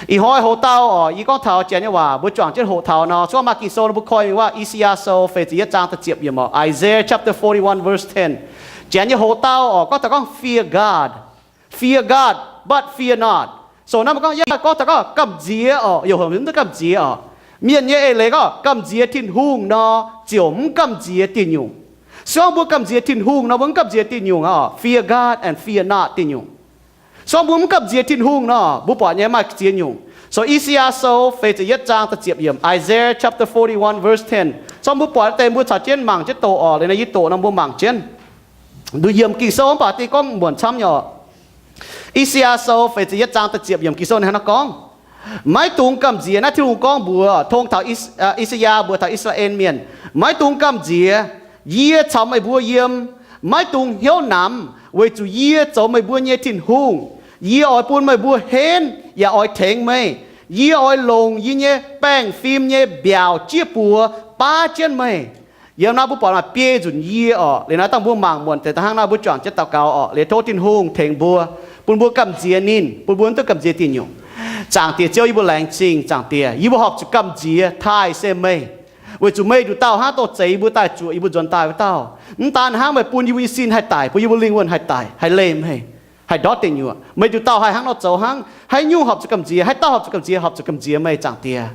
Ih hnoi hoc-dauh oc, yie gorngv taux janx nyei waac, mbuo juangc jienv hoqc taux nor, se gorngv maaih Ging-Sou nor mbuo koi mingh wuov, Ecclesiastes feix ziepc yietv zaang da'ziepc yiemc oc, Isaiah chapter forty-one verse ten. Janx nyei hoc-dauh oc, gorngv taux gorngv fear God, fear God, but fear not. So naaiv mbuo gorngv yaac gorngv taux gorngv gamh nziex oc, yaac hmz duqv gamh nziex oc. Mienh nyei eix leiz gorngv gamh nziex Tin-Hungh nor, ziouc mv gamh nziex dieh nyungc. Se gorngv mbuo gamh nziex Tin-Hungh nor, mbuo mv gamh nziex dieh nyungc oc, fear God and fear not dieh nyungc. Se gorngv mbuo mv gamh nziex Tin-Hungh nor, mbuo buatc nyei maaih ziex nyungc. So Ecclesiastes feix ziepc yietv zaang da'ziepc yiemc, Isaiah chapter forty-one verse ten. Se gorngv mbuo buatc deix mbuo caux jienv mangc jienv doqc oc, liuz naaiv yie doqc nor mbuo mangc jienv. Nduqc yiemc Ging-Sou mv baac dingh gorngv muonc camv nyei oc. Ecclesiastes feix ziepc yietv zaang da'ziepc yiemc Ging-Sou ninh hnangv naaiv gorngv, maiv dungx gamh nziex. Naaiv Tin-Hungh gorngv mbuox, tong taux I, I^saa^yaa mbuox taux I^saa^laa^en Mienh, maiv dungx gamh nziex. Yie caux meih mbuo yiem. Maiv dungx hnyouv namx, weic zuqc yie zoux meih mbuo nyei Tin-Hungh. Yie oix bun meih mbuo henv yaac oix tengx meih. Yie oix longc yie nyei baengh fim nyei mbiaauc jiex buoz baav jienv meih. Yiem naaiv mbuo buatc maaih biei nzunc yie oc. Liuz naaiv dangh mbuo mangc muonc deix da'hnangv naaiv mbuo juangc jienv daux gaux oc. Liuz tov Tin-Hungh tengx mbuo, bun mbuo gamh nziex ninh, bun mbuo mv duqv gamh nziex dieh nyungc. Zaangc Diex Ziouv, yie mbuo laengz zingh, Zaangc Diex, yie mbuo horpc zuqc gamh nziex taaih se meih, weic zuqc meih nduqc dauh hnangv dorh zeix yie mbuo daaih zuoqc yie mbuo nzuonx daaih wuov dauh. Mv daan hnangv meih bun yie mbuo nyei sin haih daic, bun yie mbuo lingh wuonh haih daic, haih leih meih, haih ndortv deic nyuoqc. Meih nduqc dauh haih hnangv nor zoux hnangv. Haaix nyungc horpc zuqc gamh nziex, haaix dauh horpc zuqc gamh nziex, horpc zuqc gamh nziex meih, Zaangc Diex.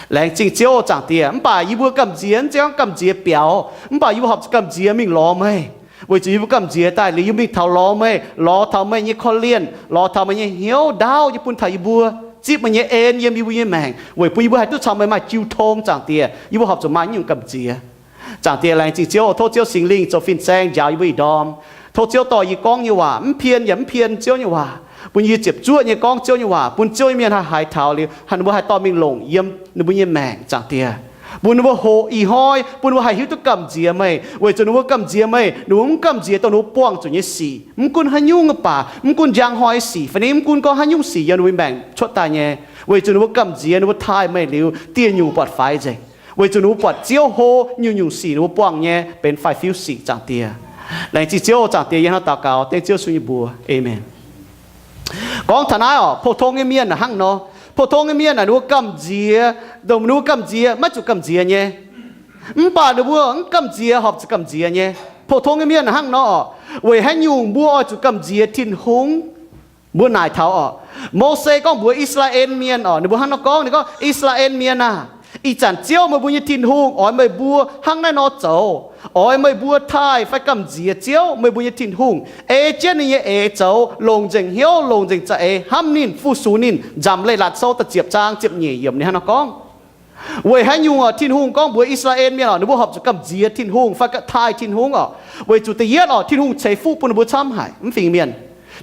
Laengz zingh Ziouv, Zaangc Diex. Mv baac yie mbuo gamh nziex mv zeiz gorngv gamh nziex biaux, mv baac yie mbuo horpc zuqc gamh nziex mingh lorz meih, weic zuqc yie mbuo gamh nziex daaih liuz yie mbuo mingh taux lorz meih, lorz taux meih nyei korv-lienh, lorz taux meih nyei hnyouv ndaauv yie bun taux yie mbuo, zipv meih nyei en yiem yie mbuo nyei maengc weic bun yie mbuo haih duqv caux meih maaih jiu tong, Zaangc Diex. Yie mbuo horpc zuqc maaih nyungc gamh nziex. Zaangc Diex, laengz zingh Ziouv, tov Ziouv Singx Lingh zoux fin-saeng njaaux yie mbuo ih ndorm. Tov Ziouv dorh yie gorngv nyei waac mv pien yaac mv pien Ziouv nyei waac, bun yie ziepc zuoqv nyei gorngv Ziouv nyei waac, bun Ziouv nyei mienh haih haiz taux liuz, ninh mbuo haih dorh mingh longc yiem ninh mbuo nyei maengc, Zaangc Diex. Bun ninh mbuo hoqc ih hnoi, bun ninh mbuo haih hiuv duqv gamh nziex meih, weic zuqc ninh mbuo gamh nziex meih, ninh mbuo mv gamh nziex dongh ninh mbuo buangh zuqc nyei sic. Mv gunv haaix nyungc baac, mv gunv njang hnoi sic fai ni, mv gunv gorngv haaix nyungc sic yiem ninh mbuo maengc cuotv daaih nyei, weic zuqc ninh mbuo gamh nziex, ninh mbuo taaih meih liuz, dieh nyungc buatc faix nzengc. Weic zuqc ninh mbuo buatc Ziouv hlo nyungc-nyungc sic ninh mbuo buangh nyei benx faix-fiuv sic, Zaangc Diex. Laengz zingh Ziouv, Zaangc Diex, yie hnangv daux gaux dengv Ziouv Yesu nyei mbuox. Aamen. Gorngv taux naaiv oc, pou-tong nyei mienh hnangv nor. Pou-tong nyei mienh naaic ninh mbuo gamh nziex, dongh ninh mbuo gamh nziex maiv zuqc gamh nziex nyei. Mv baac ninh mbuo mv gamh nziex horpc zuqc gamh nziex nyei. Pou-tong nyei mienh hnangv nor oc. Weic haaix nyungc mbuo oix zuqc gamh nziex Tin-Hungh? Mbuo naaic taux oc, Mose gorngv mbuox I^saa^laa^en Mienh oc, ninh mbuo hnangv nor gorngv, ninh gorngv, I^saa^laa^en Mienh aah! Ih zanc Ziouv meih mbuo nyei Tin-Hungh oix meih mbuo hnangv naaiv nor zoux. Oix meih mbuo taaih fai gamh nziex Ziouv meih mbuo nyei Tin-Hungh, ei jienv ninh nyei eix zoux, longc nzengc hnyouv, longc nzengc za'eix hnamv ninh, fu-sux ninh, nzamc Leiz-Latc Sou da'ziepc zaang ziepc nyeic yiemc ninh hnangv nor gorngv. Weic haaix nyungc oc, Tin-Hungh gorngv mbuox I^saa^laa^en Mienh oc, ninh mbuo horpc zuqc gamh nziex Tin-Hungh fai taaih Tin-Hungh oc? Weic zuqc da'yietv oc, Tin-Hungh ceix fuqv bun ninh mbuo camv haic, mv fingx mienh.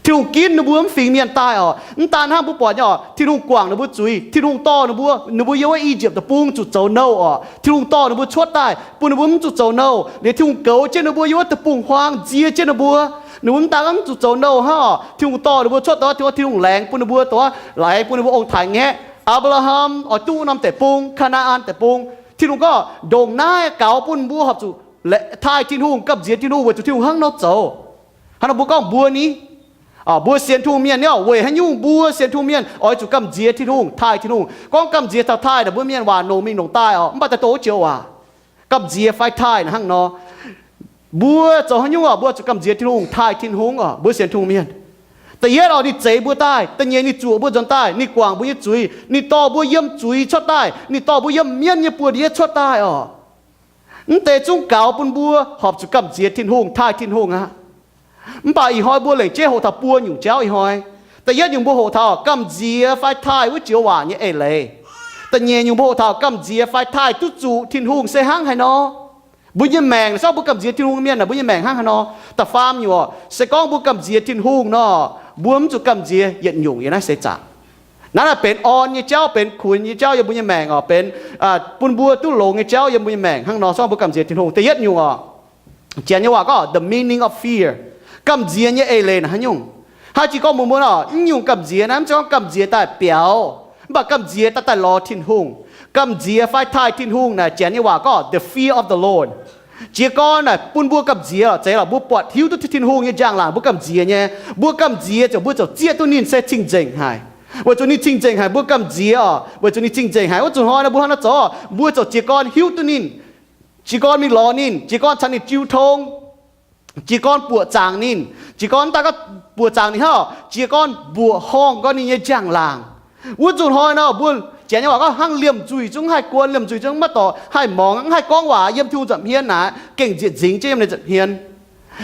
Tin-Hungh ginv ninh mbuo mv fingx mienh daaih oc. Mv daan hnangv mbuo buatc nyei oc, Tin-Hungh guangc ninh mbuo zuiz, Tin-Hungh dorh ninh mbuo, ninh mbuo yiem wuov I^yipv Deic-Bung zuqc zoux nouh oc, Tin-Hungh dorh ninh mbuo cuotv daaih bun ninh mbuo mv zuqc zoux nouh. Liuz Tin-Hungh goux jienv ninh mbuo yiem wuov deic-bung-huaang, nzie jienv ninh mbuo. Ninh mbuo mv daan mv zuqc zoux nouh hnangv oc, Tin-Hungh dorh ninh mbuo cuotv daaih, Tin-Hungh laengz bun ninh mbuo, dorh, laengz bun ninh mbuo ong-taaix ngaeqv. Apc^laa^ham oix duqv norm deic-bung, Kaa^naa^an Deic-Bung. Tin-Hungh gorngv ndongc naaiv gaux bun mbuo horpc zuqc taaih Tin-Hungh, gamh nziex Tin-Hungh, weic zuqc Tin-Hungh hnangv nor zoux. Hnangv nor mbuo gorngv mbuo ni, mbuo sienx Tin-Hungh mienh ni oc, weic haaix nyungc mbuo sienx Tin-Hungh mienh oix zuqc gamh nziex Tin-Hungh, taaih Tin-Hungh? Gorngv gamh nziex taux taaih naaic, mbuo mienh waac nongc mingh nongc daaih oc, mv baac daaih doqc wuov joux waac, gamh nziex fai taaih naaic hnangv nor. Mbuo zoux haaix nyungc oc, mbuo zuqc gamh nziex Tin-Hungh, taaih Tin-Hungh oc, mbuo sienx Tin-Hungh mienh. Da'yietv oc, ninh zeix mbuo daaih. Da'nyeic, ninh zuoqc mbuo nzuonx daaih, ninh guangc mbuo nyei zuiz, ninh dorh mbuo yiem zuiz cuotv daaih, ninh dorh mbuo yiem mienv nyei buoz-ndiev cuotv daaih oc. Mv deix zungv gaux bun mbuo horpc zuqc gamh nziex Tin-Hungh, taaih Tin-Hungh aqv. Mv baac ih hnoi mbuo lengc jeiv hoqc taux buo nyungc jauv ih hnoi. Da'yietv nyungc mbuo hoqc taux gamh nziex fai taaih wuov joux waac nyei eix leiz. Da'nyeic nyungc mbuo hoqc taux gamh nziex fai taaih duqv zuqc Tin-Hungh se hnangv haaix nor. Mbuo nyei maengc, se gorngv mbuo gamh nziex Tin-Hungh mienh naaic, mbuo nyei maengc hnangv haaix nor. Da'faam nyungc oc, se gorngv mbuo gamh nziex Tin-Hungh nor, mbuo mv zuqc gamh nziex yietc nyungc yiem naaiv seix zaangc. Naaiv naaic benx orn nyei jauv, benx kunx nyei jauv yiem mbuo nyei maengc oc, benx bun mbuo duqv longx nyei jauv yiem mbuo nyei maengc hnangv nor, se gorngv mbuo gamh nziex Tin-Hungh. Da'yietv nyungc oc, Janx nyei waac gorngv the meaning of fear. Gamh nziex nyei eix leiz naaic haaix nyungc? Hnangv jiex gorngv mbuox mbuo oc, mv nyungc gamh nziex naaiv mv zeiz gorngv gamh nziex daaih biaux, mv baac gamh nziex daaih daaih lorz Tin-Hungh. Gamh nziex fai taaih Tin-Hungh naaic, Janx nyei waac gorngv the fear of the Lord. Jiez gorn naaic bun mbuo gamh nziex oc, zeiz lorqc, mbuo buatc hiuv duqv Tin-Hungh nyei njang-laangc mbuo gamh nziex nyei. Mbuo gamh nziex ziouc mbuo ziouc zieqv duqv ninh se cing-nzengc haic. Weic zuqc ninh cing-nzengc haic, mbuo gamh nziex oc. Weic zuqc ninh cing-nzengc haic, wuov zuqc hnoi nor mbuo hnangv naaiv zoux, mbuo ziouc jiez gorn hiuv duqv ninh, jiez gorn mingh lorz ninh, jiez gorn caux ninh jiu tong, jiez gorn buoqc zaangc ninh, jiez gorn mv daaih gorngv buoqc zaangc ninh hnangv, jiez gorn mbuoqc horngh gorn ninh nyei njang-laangc. Wuov zuqc hnoi nor mbuo, janx nyei waac gorngv hnangv liemh nzuih zungv haih guon, liemh nzuih zungv maiv dorc haih mangc, mv haih gorngv waac yiem Tin-Hungh nza'hmien naaic, gengh nzieqc nzingx jienv yiem ninh nza'hmien.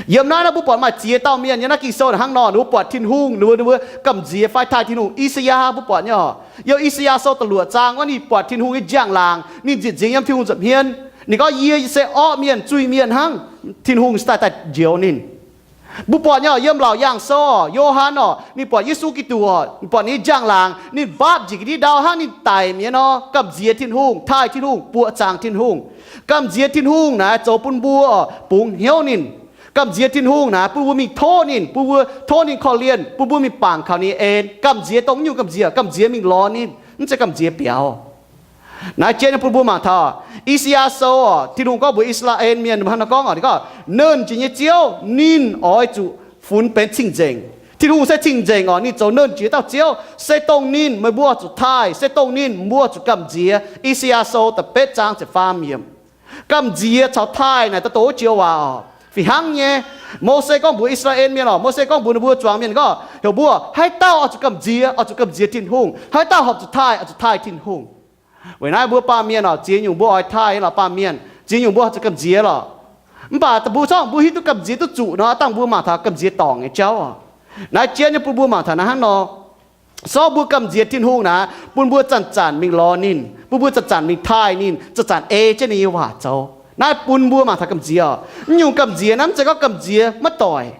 Yiem naaiv nor mbuo buatc maaih ziex dauh mienh yiem naaiv Ging-Sou naaic hnangv nor, ninh mbuo buatc Tin-Hungh, ninh mbuo, ninh mbuo gamh nziex fai taaih Tin-Hungh. I^saa^yaa mbuo buatc nyei oc. Yiem I^saa^yaa Sou da'luoqc zaang wuov ninh buatc Tin-Hungh nyei njang-laangc, ninh nzieqc nzingx yiem Tin-Hungh nza'hmien. Ninh gorngv, Yie se orqv mienh, zuiz-mienh hnangv. Tin-Hungh se daaih daaih njoux ninh. Mbuo buatc nyei oc, yiem Laauc Yaangh Sou oc, Yo^han oc, ninh buatc Yesu Giduc oc, ninh buatc ninh nyei njang-laangc, ninh mbaapv njiec ga'ndiev ndau hnangv ninh daic mi'aqv nor, gamh nziex Tin-Hungh, taaih Tin-Hungh, buoqc zaangc Tin-Hungh. Gamh nziex Tin-Hungh naaic zoux bun mbuo oc bungx hnyouv ninh. Gamh nziex Tin-Hungh naaic bun mbuo mingh tov ninh, bun mbuo tov ninh korv-lienh, bun mbuo mingh bangc kaux ninh nyei en. Gamh nziex dongh nyungc gamh nziex, gamh nziex mingh lorz ninh, mv zeiz gamh nziex biaux. Naaiv jienv nyei bun mbuo mangc taux I^saa^yaa Sou oc, Tin-Hungh gorngv mbuox I^saa^laa^en Mienh hnangv nor gorngv oc, ninh gorngv, Nernh Jiex nyei Ziouv, ninh oix zuqc funx benx cing-nzengc. Tin-Hungh se cing-nzengc oc, ninh zoux nernh jiex dauh Ziouv. Se dongh ninh meih mbuo zuqc taaih, se dongh ninh mbuo zuqc gamh nziex. I^saa^yaa Sou da'betv zaang ziepc faam yiemc. Gamh nziex caux taaih naaic da'douh wuov joux waac oc. Fih hnangv nyei, Mose gorngv mbuox I^saa^laa^en Mienh oc, Mose gorngv mbuox ninh mbuo zuangx mienh gorngv, heuc mbuo, haaix dauh oix zuqc gamh nziex, oix zuqc gamh nziex Tin-Hungh. Haaix dauh horpc zuqc taaih, oix zuqc taaih Tin-Hungh. Weic naaiv mbuo baamh mienh oc, ziex nyungc mbuo oix taaih lorqc, baamh mienh ziex nyungc mbuo oix zuqc gamh nziex lorqc. Mv baac da'bung corngv mbuo hiuv duqv gamh nziex duqv zuqc nor, dangh mbuo mangc taux gamh nziex dorngc nyei jauv oc. Naaiv jienv nyei bun mbuo mangc taux naaiv hnangv nor, sortv mbuo gamh nziex Tin-Hungh naaic, bun mbuo zanc-zanc mingh lorz ninh, bun mbuo zanc-zanc mingh taaih ninh, zanc-zanc ei jienv ninh nyei waac zoux. Naaiv bun mbuo mangc taux gamh nziex oc. Mv nyungc gamh nziex naaiv mv zeiz gorngv gamh nziex maiv doic.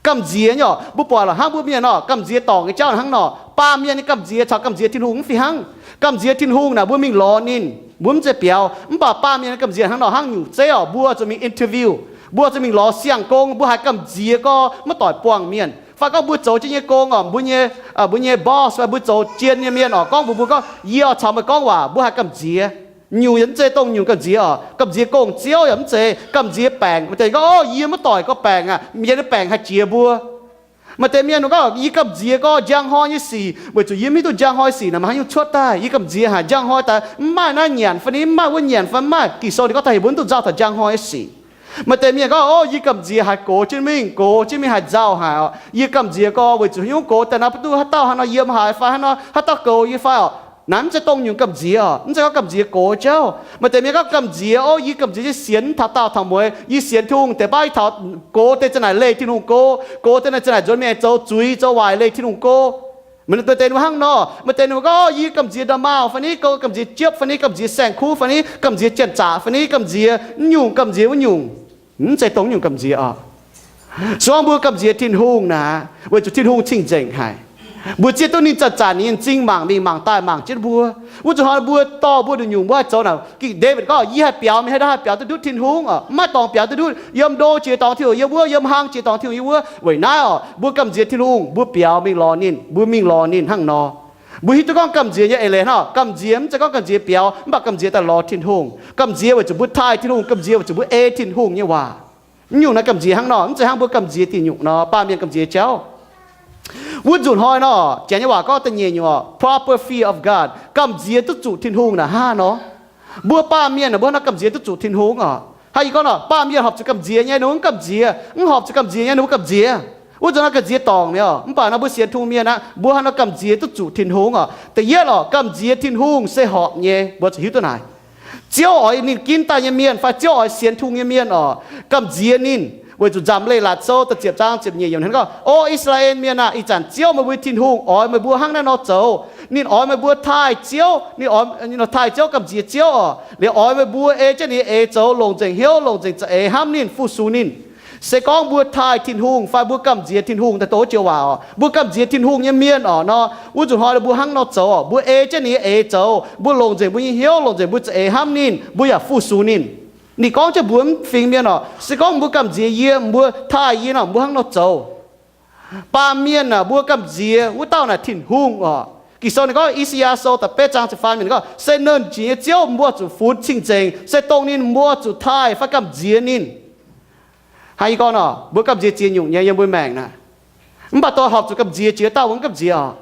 Gamh nziex nyei oc, mbuo buatc lorqc hnangv mbuo mienh oc, gamh nziex dorngc nyei jauv hnangv nor, baamh mienh nyei gamh nziex caux gamh nziex Tin-Hungh mv fih hnangv. Gamh nziex Tin-Hungh naaic mbuo mingh lorz ninh, mbuo mv zeiz biaux. Mv baac baamh mienh nyei gamh nziex hnangv nor hnangv nyungc zeiv oc, mbuo zuqc mingh interview, mbuo zuqc mingh lorz siang-gong, mbuo haiz gamh nziex gorx maiv doic buangh mienh. Fai gorngv mbuo zoux jienv nyei gong oc, mbuo nyei, mbuo nyei boss fai mbuo zoux jien nyei mienh oc, gorngv mbuox mbuo gorngv, Yie oix caux meih gorngv waac, mbuo haiz gamh nziex. Nyungc yaac mv zeiz dongh nyungc gamh nziex oc. Gamh nziex gong-ziouv yaac mv zeiz, gamh nziex baengc. Maaih deix gorngv, Ov, yie maiv doic gorx baengc aac, mienh nyei baengc haih jiex mbuo. Maaih deix mienh gorngv, Yie gamh nziex gorx njang hnoi nyei sic, weic zuqc yie mv hiuv duqv njang hnoi sic naaic maaih haaix nyungc cuotv daaih. Yie gamh nziex haic njang hnoi daaih mv maaih naaiv nyanc fai ni, mv maaih wuov nyanc fai mv maaih. Ging-Sou ninh gorngv taux heuc mbuo mv dungx nzauh taux njang hnoi sic. Maaih deix mienh gorngv, Ov, yie gamh nziex haiz gox jienv mingh, gox jienv mingh haiz nzauh haic oc. Yie gamh nziex gorx weic zuqc haaix nyungc gox daaih nor, mv duqv haaix dauh haaix nor yiem haaix fai haaix nor, haaix dauh goux yie fai oc. Naaiv mv zeiz dongh nyungc gamh nziex oc. Mv zeiz gorngv gamh nziex gox jauv. Maaih deix mienh gorngv gamh nziex, Ov, yie gamh nziex nyei sienx taux daauh taux mueiz, yie sienx Tin-Hungh deix baav yie taux gox deix za'naaic leih Tin-Hungh go, gox deix naaic za'naaic nzuonx mienh zoux zuiz zoux waaic leih Tin-Hungh go. Maaih deix ninh mbuo hnangv nor. Maaih deix ninh mbuo gorngv, Yie gamh nziex nda'maauh fai ni, gamh nziex jiepv fai ni, gamh nziex saeng-kuv fai ni, gamh nziex janx-zaqc fai ni, gamh nziex nyungc, gamh nziex wuov nyungc. Mv zeiz dongh nyungc gamh nziex oc. Se gorngv mbuo gamh nziex Tin-Hungh naaic, weic zuqc Tin-Hungh cing-nzengc haic. Mbuo zieqv duqv ninh zanc-zanc ninh nyei m'zing mangc mingh mangc daaih mangc jienv mbuo. Wuov zuqc hnoi mbuo dorh mbuo nduqc nyungc mbuo haih zoux naaic. Ging Ndaawitv gorngv, Yie haih biaux mingh haaix ndau haih biaux duqv ndutv Tin-Hungh oc? Mv maaih dorngx biaux duqv ndutv. Yiem ndo jiex dorngx Tin-Hungh yiem wuov, yiem hlang jiex dorngx Tin-Hungh yiem wuov. Weic naaiv oc, mbuo gamh nziex Tin-Hungh, mbuo biaux mingh lorz ninh, mbuo mingh lorz ninh hnangv nor. Mbuo hiuv duqv gorngv gamh nziex nyei eix leiz hnangv nor. Gamh nziex mv zeiz gorngv gamh nziex biaux, mv baac gamh nziex daaih lorz Tin-Hungh. Gamh nziex weic zuqc mbuo taaih Tin-Hungh, gamh nziex weic zuqc mbuo ei Tin-Hungh nyei waac. Mv nyungc naaiv gamh nziex hnangv nor, mv zeiz hnangv mbuo gamh nziex diuh nyungc nor, baamh mienh gamh nziex jauv. Wuov nzunc hnoi nor, janx nyei waac gorngv da'nyeic nyungc oc, proper fear of God, gamh nziex duqv zuqc Tin-Hungh naaic hnangv nor. Mbuo baamh mienh naaic, mbuo hnangv nor gamh nziex duqv zuqc Tin-Hungh oc. Hnangv yie gorngv nor, baamh mienh horpc zuqc gamh nziex nyei, ninh mbuo mv gamh nziex. Mv horpc zuqc gamh nziex nyei, ninh mbuo gamh nziex. Wuov nzunc naaiv gamh nziex dorngc mi'aqv oc. Mv baac nor mbuo sienx Tin-Hungh mienh aqv, mbuo hnangv nor gamh nziex duqv zuqc Tin-Hungh oc. Da'yietv oc, gamh nziex Tin-Hungh se horpc nyei. Mbuo zuqc hiuv duqv naaic, Ziouv oix ninh ginv daaih nyei mienh fai Ziouv oix sienx Tin-Hungh nyei mienh oc, gamh nziex ninh. Weic zuqc nzamc Leiz-Latc Sou da'ziepc zaang ziepc nyeic yiemc hnangv gorngv, O I^saa^laa^en Mienh aah! Ih zanc Ziouv, meih mbuo nyei Tin-Hungh, oix meih mbuo hnangv naaiv nor zoux. Ninh oix meih mbuo taaih Ziouv, ninh oix, taaih Ziouv, gamh nziex Ziouv oc, liuz oix meih mbuo ei jienv ninh nyei eix zoux, longc nzengc hnyouv, longc nzengc za'eix hnamv ninh, fu-sux ninh. Se gorngv mbuo taaih Tin-Hungh fai mbuo gamh nziex Tin-Hungh, daaih doqc joux waac oc, mbuo gamh nziex Tin-Hungh nyei mienh oc nor, wuov nzunc hnoi mbuo hnangv nor zoux oc, mbuo ei jienv ninh nyei eix zoux, mbuo longc nzengc mbuo nyei hnyouv, longc nzengc mbuo za'eix hnamv ninh, mbuo yaac fu-sux ninh. Ninh gorngv jienv mbuo mv fingx mienh oc, se gorngv mbuo gamh nziex yie, mbuo taaih yie nor, mbuo hnangv nor zoux. Baamh mienh aah, mbuo gamh nziex wuov dauh naaic Tin-Hungh oc. Ging-Sou ninh gorngv, I^saa^yaa Sou da'betv zaang ziepc faam yiemc gorngv, Se nernh jiex nyei Ziouv, mbuo zuqc funx cing-nzengc. Se dongh ninh mbuo zuqc taaih fai gamh nziex ninh. Hnangv yie gorngv nor, mbuo gamh nziex ziex nyungc nyei yiem mbuo maengc naaic. Mv baac doix horpc zuqc gamh nziex jiex dauh mbuo mv gamh nziex oc.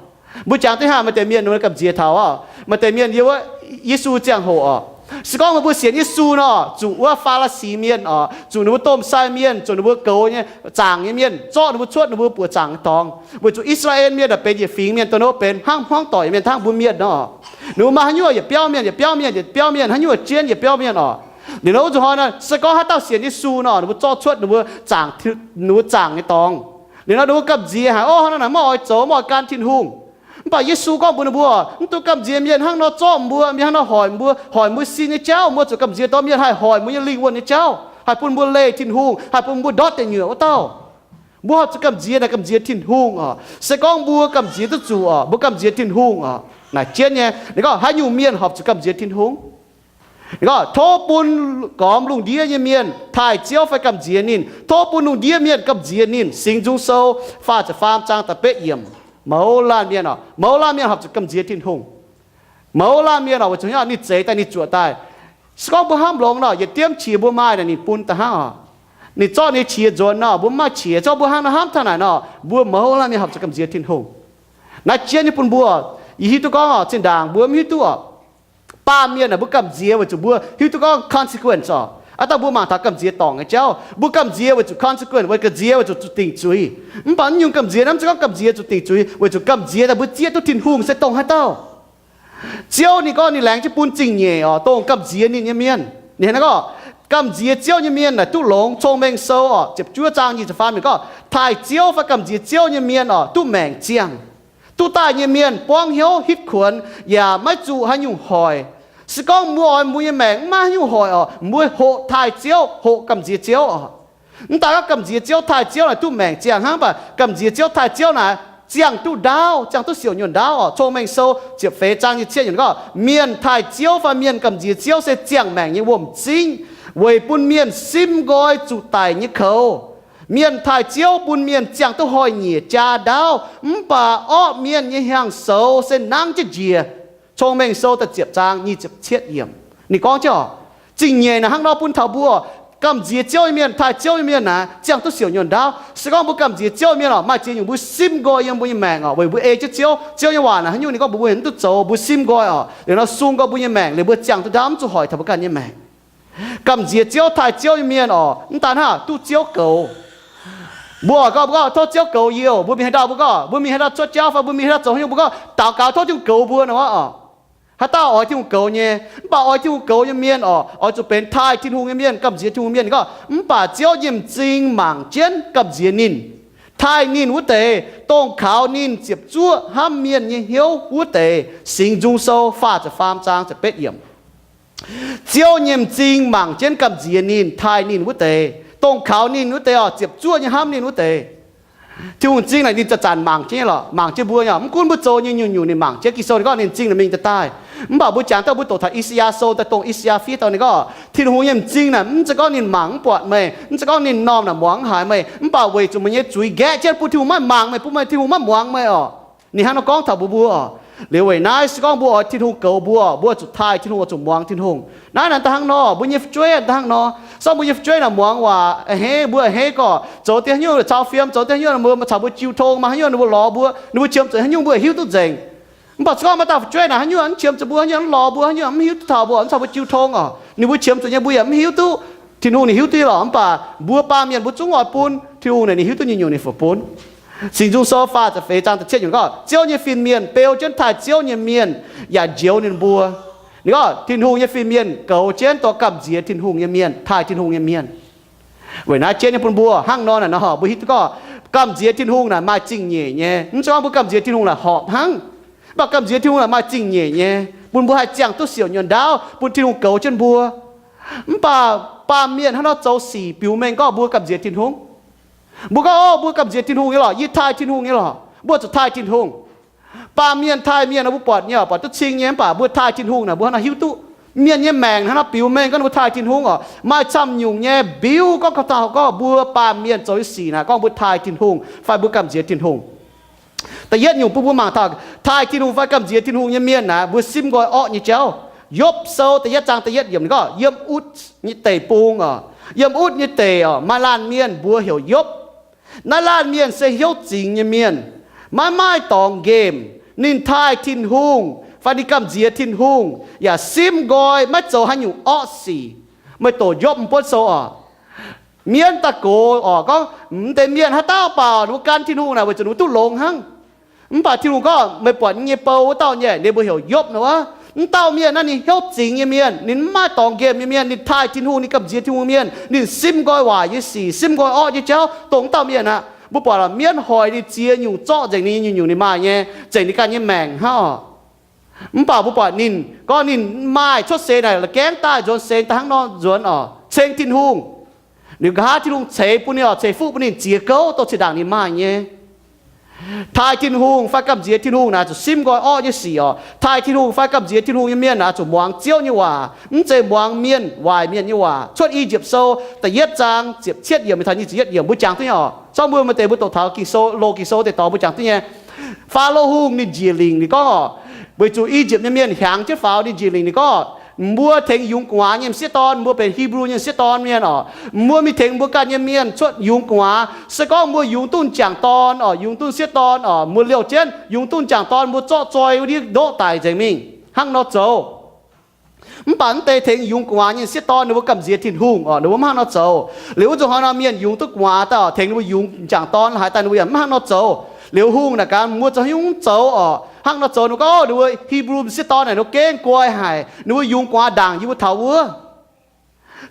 Mbuo jangx duqv haaix maaih deix mienh ninh mbuo gamh nziex taux oc, maaih deix mienh yiem wuov Yesu ziangh hoc oc. Se gorngv meih mbuo sienx Yesu nor, zuqc wuov Faa^li^si mienh oc, zuqc ninh mbuo domh sai mienh, zuqc ninh mbuo goux nyei, zaangc nyei mienh, zorqv ninh mbuo cuotv ninh mbuo buoqc zaangc nyei dorngx, weic zuqc I^saa^laa^en mienh naaic benx yietc fingx mienh, dongh ninh mbuo benx hnangv hmuangv doic nyei mienh hnangv mbuo mienh nor. Ninh mbuo maaih haaix nyungc yietc biauv mienh, yietc biauv mienh, yietc biauv mienh, haaix nyungc jienv yietc biauv mienh oc. Liuz nor wuov zuqc hnoi nor, se gorngv haaix dauh sienx Yesu nor, ninh mbuo zorqv cuotv ninh mbuo zaangc, ninh mbuo zaangc nyei dorngx. Liuz nor ninh mbuo gamh nziex haic, Ov, hnangv naaic maiv oix zoux, maiv oix gan Tin-Hungh. Mv baac Yesu gorngv mbuox ninh mbuo, Mv dungx gamh nziex mienh hnangv nor zorqv mbuo, mienh hnangv nor hoic mbuo, hoic mbuo sin nyei jauv. Mbuo zuqc gamh nziex dongh mienh haih hoic mbuo nyei lingh wuonh nyei jauv, haih bun mbuo leih Tin-Hungh, haih bun mbuo ndortv deic nyuoqc wuov dauh. Mbuo horpc zuqc gamh nziex naaic gamh nziex Tin-Hungh oc. Se gorngv mbuo gamh nziex duqv zuqc oc, mbuo gamh nziex Tin-Hungh oc. Naaic jienv nyei, ninh gorngv haaix nyungc mienh horpc zuqc gamh nziex Tin-Hungh? Ninh gorngv, Tov bun gormx lungh ndiev nyei mienh taaih Ziouv fai gamh nziex ninh. Tov bun lungh ndiev mienh gamh nziex ninh. Singx Nzung Sou faah ziepc faam zaang da'betv yiemc. Mouz laanh mienh oc, mouz laanh mienh horpc zuqc gamh nziex Tin-Hungh. Mouz laanh mienh oc, weic zuqc ninh zeix daaih, ninh zuoqc daaih. Se gorngv mbuo hnamv longx nor, yietc diemv qiex mbuo maaih naaic ninh bun daaih hnangv oc. Ninh zorqv ninh qiex nzuonx nor, mbuo mv maaih qiex. Zorqv mbuo hnangv nor hnamv taux naaic nor, mbuo mouz laanh mienh horpc zuqc gamh nziex Tin-Hungh. Naaiv jienv nyei bun mbuo, yie hiuv duqv gorngv oc, zinh ndaangc mbuo mv hiuv duqv oc, baamh mienh naaic mbuo gamh nziex weic zuqc mbuo hiuv duqv gorngv consequence oc. Aav dangh mbuo mangc taux gamh nziex dorngc nyei jauv, mbuo gamh nziex weic zuqc consequence, weic gamh nziex weic zuqc zuqc dingc zuiz. Mv baac mv nyungc gamh nziex naaiv mv zeiz gorngv gamh nziex zuqc dingc zuiz, weic zuqc gamh nziex daaih mbuo zieqv duqv Tin-Hungh se dongh haaix dauh. Ziouv ninh gorngv ninh laengz jienv bun zingh nyeic oc, dongh gamh nziex ninh nyei mienh. Ninh hnangv gorngv, gamh nziex Ziouv nyei mienh naaic duqv longx. Cong-Mengh Sou oc, ziepc juov zaang nyic ziepc faam yiemc gorngv, taaih Ziouv fai gamh nziex Ziouv nyei mienh oc, duqv maengc ziangh. Duqv daaih nyei mienh buangv hnyouv hitv kuonx yaac maiv zuqc haaix nyungc hoic. Se gorngv mbuo oix mbuo nyei maengc mv maaih haaix nyungc hoic oc, mbuo hoqc taaih Ziouv, hoqc gamh nziex Ziouv oc. Mv daaih gorngv gamh nziex Ziouv taaih Ziouv naaic duqv maengc ziangh hnangv, mv baac gamh nziex Ziouv taaih Ziouv naaic ziangh duqv ndaauv, ziangh duqv siouc nyuonh ndaauv oc. Cong-Mengh Sou ziepc feix zaang nyic ziepc cietv yiemc gorngv, mienh taaih Ziouv fai mienh gamh nziex Ziouv se ziangh maengc nyei wuom-zingv, weic bun mienh simv nqoi zuqc daic nyei koux. Mienh taaih Ziouv bun mienh ziangh duqv hnoi-nyieqc jaa ndaauv, mv baac orqv mienh nyei hnyangx-soux se nangv jienv njiec. Cong-Mengh Sou da'ziepc zaang nyic ziepc cietv yiemc. Ninh gorngv jienv oc, zingh nyeic naaic hnangv nor bun taux mbuo, gamh nziex Ziouv nyei mienh, taaih Ziouv nyei mienh naaic ziangh duqv siouc nyuonh ndaauv. Se gorngv mbuo gamh nziex Ziouv nyei mienh oc, maaih ziex nyungc mbuo simv nqoi yiem mbuo nyei maengc oc, weic mbuo ei jienv Ziouv. Ziouv nyei waac naaic haaix nyungc ninh gorngv mbuox mbuo mv duqv zoux, mbuo simv nqoi oc, liuz nor sung nqoi mbuo nyei maengc, liuz mbuo ziangh duqv ndaauv mv zuqc hoic taux mbuo ganh nyei maengc. Gamh nziex Ziouv, taaih Ziouv nyei mienh oc, mv daan hnangv duqv Ziouv goux. Mbuo oix gorngv, mbuo gorngv tov Ziouv goux yie oc. Mbuo mingh haaix ndau mbuo gorngv, mbuo mingh haaix ndau cuotv jauv fai mbuo mingh haaix ndau zoux haaix nyungc mbuo gorngv daux gaux tov Tin-Hungh goux mbuo nor oc. Haaix dauh oix Tin-Hungh goux nyei. Mv baac oix Tin-Hungh goux nyei mienh oc, oix zuqc benx taaih Tin-Hungh nyei mienh, gamh nziex Tin-Hungh mienh. Ninh gorngv, mv baac Ziouv nyei m'zing mangc jienv gamh nziex ninh, taaih ninh wuov deix, dongh kaux ninh ziepc zuoqv hnamv mienh nyei hnyouv wuov deix. Singx Nzung Sou faah ziepc faam zaang ziepc betv yiemc. Ziouv nyei m'zing mangc jienv gamh nziex ninh, taaih ninh wuov deix, dongh kaux ninh wuov deix oc, ziepc zuoqv nyei hnamv ninh wuov deix. Tin-Hungh m'zing naaic ninh zanc-zanc mangc jienv nyei lorqc, mangc jienv mbuo nyei oc. Mv gunv mbuo zoux nyei nyungc-nyungc ninh mangc jienv. Ging-Sou ninh gorngv ninh m'zing naaic mingh daaih daaih. Mv baac mbuo jangx daaih mbuo doqc taux I^saa^yaa Sou daaih, dongh I^saa^yaa fiev dauh ninh gorngv, Tin-Hungh nyei m'zing naaic mv zeiz gorngv ninh mangc mv buatc meih, mv zeiz gorngv ninh m'normh naaic muangx mv haiz meih, mv baac weic zuqc meih nyei zuiz nqaeqv jienv bun Tin-Hungh maiv mangc meih, bun meih Tin-Hungh maiv muangx meih oc. Ninh hnangv nor gorngv taux mbuo mbuo oc. Liuz weic naaiv se gorngv mbuo oix Tin-Hungh goux mbuo, mbuo zuqc taaih Tin-Hungh, oix zuqc muangx Tin-Hungh. Naaiv naaic daaih hnangv nor, mbuo nyei fu'jueiv daaih hnangv nor. Sorng mbuo nyei fu'jueiv naaic muangx waac a'hneiv, mbuo a'hneiv gorqv zoux deix haaix nyungc caux fiem, zoux deix haaix nyungc mbuo caux mbuo jiu tong, maaih haaix nyungc ninh mbuo lorz mbuo, ninh mbuo qiemx zuqc haaix nyungc mbuo hiuv duqv nzengc. Mv baac se gorngv maaih dauh fu'jueiv naaic haaix nyungc mv qiemx zuqc mbuo, haaix nyungc mv lorz mbuo, haaix nyungc mv hiuv duqv taux mbuo, mv caux mbuo jiu tong oc, ninh mbuo qiemx zuqc nyei mbuo yaac mv hiuv duqv. Tin-Hungh ninh hiuv duqv lorqc, mv baac mbuo baamh mienh mbuo zungv oix bun. Tin-Hungh naaic ninh hiuv duqv nyungc-nyungc ninh fu'jueiv bun. Singx Nzung Sou faah ziepc feix zaang ziepc cietv yiemc gorngv, Ziouv nyei fin-mienh beu jienv taaih Ziouv nyei mienh yaac njoux ninh mbuo. Ninh gorngv Tin-Hungh nyei fin-mienh goux jienv dongh gamh nziex Tin-Hungh nyei mienh, taaih Tin-Hungh nyei mienh. Weic naaiv jienv nyei bun mbuo hnangv nor naaic nor, mbuo hiuv duqv gorngv gamh nziex Tin-Hungh naaic maaih zingh nyeic nyei. Mv zeiz gorngv mbuo gamh nziex Tin-Hungh naaic horpc hnangv, mv baac gamh nziex Tin-Hungh naaic maaih zingh nyeic nyei, bun mbuo haih ziangh duqv siouc nyuonh ndaauv, bun Tin-Hungh goux jienv mbuo. Mv baac baamh mienh hnangv nor zoux sic biux mengh gorngv mbuo gamh nziex Tin-Hungh. Mbuo gorngv, Ov, mbuo gamh nziex Tin-Hungh nyei lorqc, yie taaih Tin-Hungh nyei lorqc. Mbuo zuqc taaih Tin-Hungh. Baamh mienh taaih mienh nor mbuo buatc nyei oc, buatc duqv cing nyei, mv baac mbuo taaih Tin-Hungh naaic mbuo hnangv nor hiuv duqv. Mienh nyei maengc hnangv nor biux mengh gorngv mbuo taaih Tin-Hungh oc. Maaih camv nyungc nyei mbiuv gorngv kaux taux gorngv mbuo baamh mienh zoux nyei sic naaic gorngv mbuo taaih Tin-Hungh fai mbuo gamh nziex Tin-Hungh. Da'yietv nyungc bun mbuo mangc taux taaih Tin-Hungh fai gamh nziex Tin-Hungh nyei mienh naaic, mbuo simv nqoi orqv nyei jauv. Yopv Sou da'yietv zaang da'yietv yiemc gorngv, yiem Utv nyei deic-bung oc, yiem Utv nyei deic oc, maaih laanh mienh mbuox heuc Yopv. Naaiv laanh mienh se hnyouv zingx nyei mienh, maiv maaih dorngx nqemh. Ninh taaih Tin-Hungh fai ninh gamh nziex Tin-Hungh yaac simv nqoi maiv zoux haaix nyungc orqv sic. Meih doqc Yopv buonv sou oc. Mienv daaih gox oc, gorngv, M'deix mienh haaix dauh baaux ninh mbuo gan Tin-Hungh naaic weic zuqc ninh mbuo duqv longx hnangv. Mv baac Tin-Hungh gorngv, Meih buatc nyei bou wuov dauh nyei, ninh mbuo heuc Yopv nor wuov. Mv dauh mienh naaiv ninh hnyouv zingx nyei mienh, ninh mv maaih dorngx nqemh nyei mienh, ninh taaih Tin-Hungh, ninh gamh nziex Tin-Hungh mienh, ninh simv nqoi waaic nyei sic, simv nqoi orqv nyei jauv, dongh wuov dauh mienh aqv. Mbuo buatc lorqc, mienv hoic ninh ziex nyungc zorqv nzengc ninh nyei nyungc-nyungc ninh maaih nyei, zengc ninh ganh nyei maengc hnangv oc. Mv baac mbuo buatc ninh gorngv ninh maaih cuotv seix naaic la'gaengv daaih nzuonx seix daaih hnangv nor nzuonx oc, ceng Tin-Hungh. Ninh nqa'haav Tin-Hungh ceix bun ninh oc, ceix fuqv bun ninh ziex gouv dongh zinh ndaangc ninh maaih nyei. Taaih Tin-Hungh fai gamh nziex Tin-Hungh naaic zuqc simv nqoi orqv nyei sic oc. Taaih Tin-Hungh fai gamh nziex Tin-Hungh nyei mienh naaic zuqc muangx Ziouv nyei waac, mv zeiz muangx mienh, waaic mienh nyei waac. Cuotv I^yipv Sou da'yietv zaang ziepc cietv yiemc taux nyic ziepc yietv yiemc mbuo jangx duqv nyei oc. Zorqv mbuo maaih deix mbuo doqc taux Ging-Sou, loz Ging-Sou deix dorngx mbuo jangx duqv nyei. Faalo Hungh ninh njiec lingc ninh gorngv oc, weic zuqc I^yipv nyei mienh hiaangx jienv faaux, ninh njiec lingc ninh gorngv, Mbuo tengx yungz gu'nguaaz nyei m'sieqv dorn, mbuo benx Hipv^lu nyei m'sieqv dorn mienh oc. Mbuo mingh tengx mbuo ganh nyei mienh cuotv yungz gu'nguaaz. Se gorngv mbuo yungz duqv m'jangc dorn oc, yungz duqv m'sieqv dorn oc, mbuo liouh jienv yungz duqv m'jangc dorn, mbuo zorqv zoi wuov ndiev ndoqv daic nzengc mingh hnangv nor zoux. Mv baac mv deix tengx yungz gu'nguaaz nyei m'sieqv dorn ninh mbuo gamh nziex Tin-Hungh oc, ninh mbuo mv hnangv nor zoux. Liuz wuov nzunc hnoi nor mienh yungz duqv gu'nguaaz daaih oc, tengx ninh mbuo yungz m'jangc dorn haaix daaih ninh mbuo yaac mv hnangv nor zoux. Liuz hungh naaic gaax, Mbuo zoux haaix nyungc mv zoux oc, hnangv nor zoux? Ninh gorngv, Ninh mbuo Hipv^lu m'sieqv dorn naaic ninh mbuo gengh nqoi haic, ninh mbuo yungz gu'nguaaz ndaangc yie mbuo taux wuov.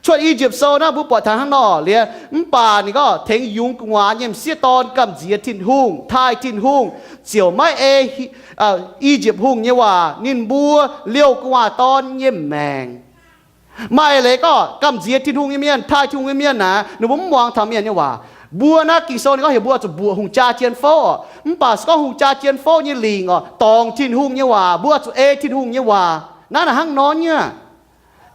Cuotv I^yipv Sou naaiv mbuo buatc taux hnangv nor liuz, mv baac ninh gorngv tengx yungz gu'nguaaz nyei m'sieqv dorn gamh nziex Tin-Hungh, taaih Tin-Hungh, ziouc maiv ei I^yipv Hungh nyei waac, ninh mbuo liouh gu'nguaaz dorn nyei maengc. Maaih leiz gorngv gamh nziex Tin-Hungh nyei mienh, taaih Tin-Hungh nyei mienh naaic, ninh mbuo mv muangx taux mienh nyei waac. Mbuo naaiv Ging-Sou ninh gorngv heuc mbuo zuqc mbuoqc hungh jaa jien fouv oc. Mv baac se gorngv hungh jaa jien fouv nyei lingc oc, dorngc Tin-Hungh nyei waac, mbuo zuqc ei Tin-Hungh nyei waac. Naaiv naaic hnangv nor nyei.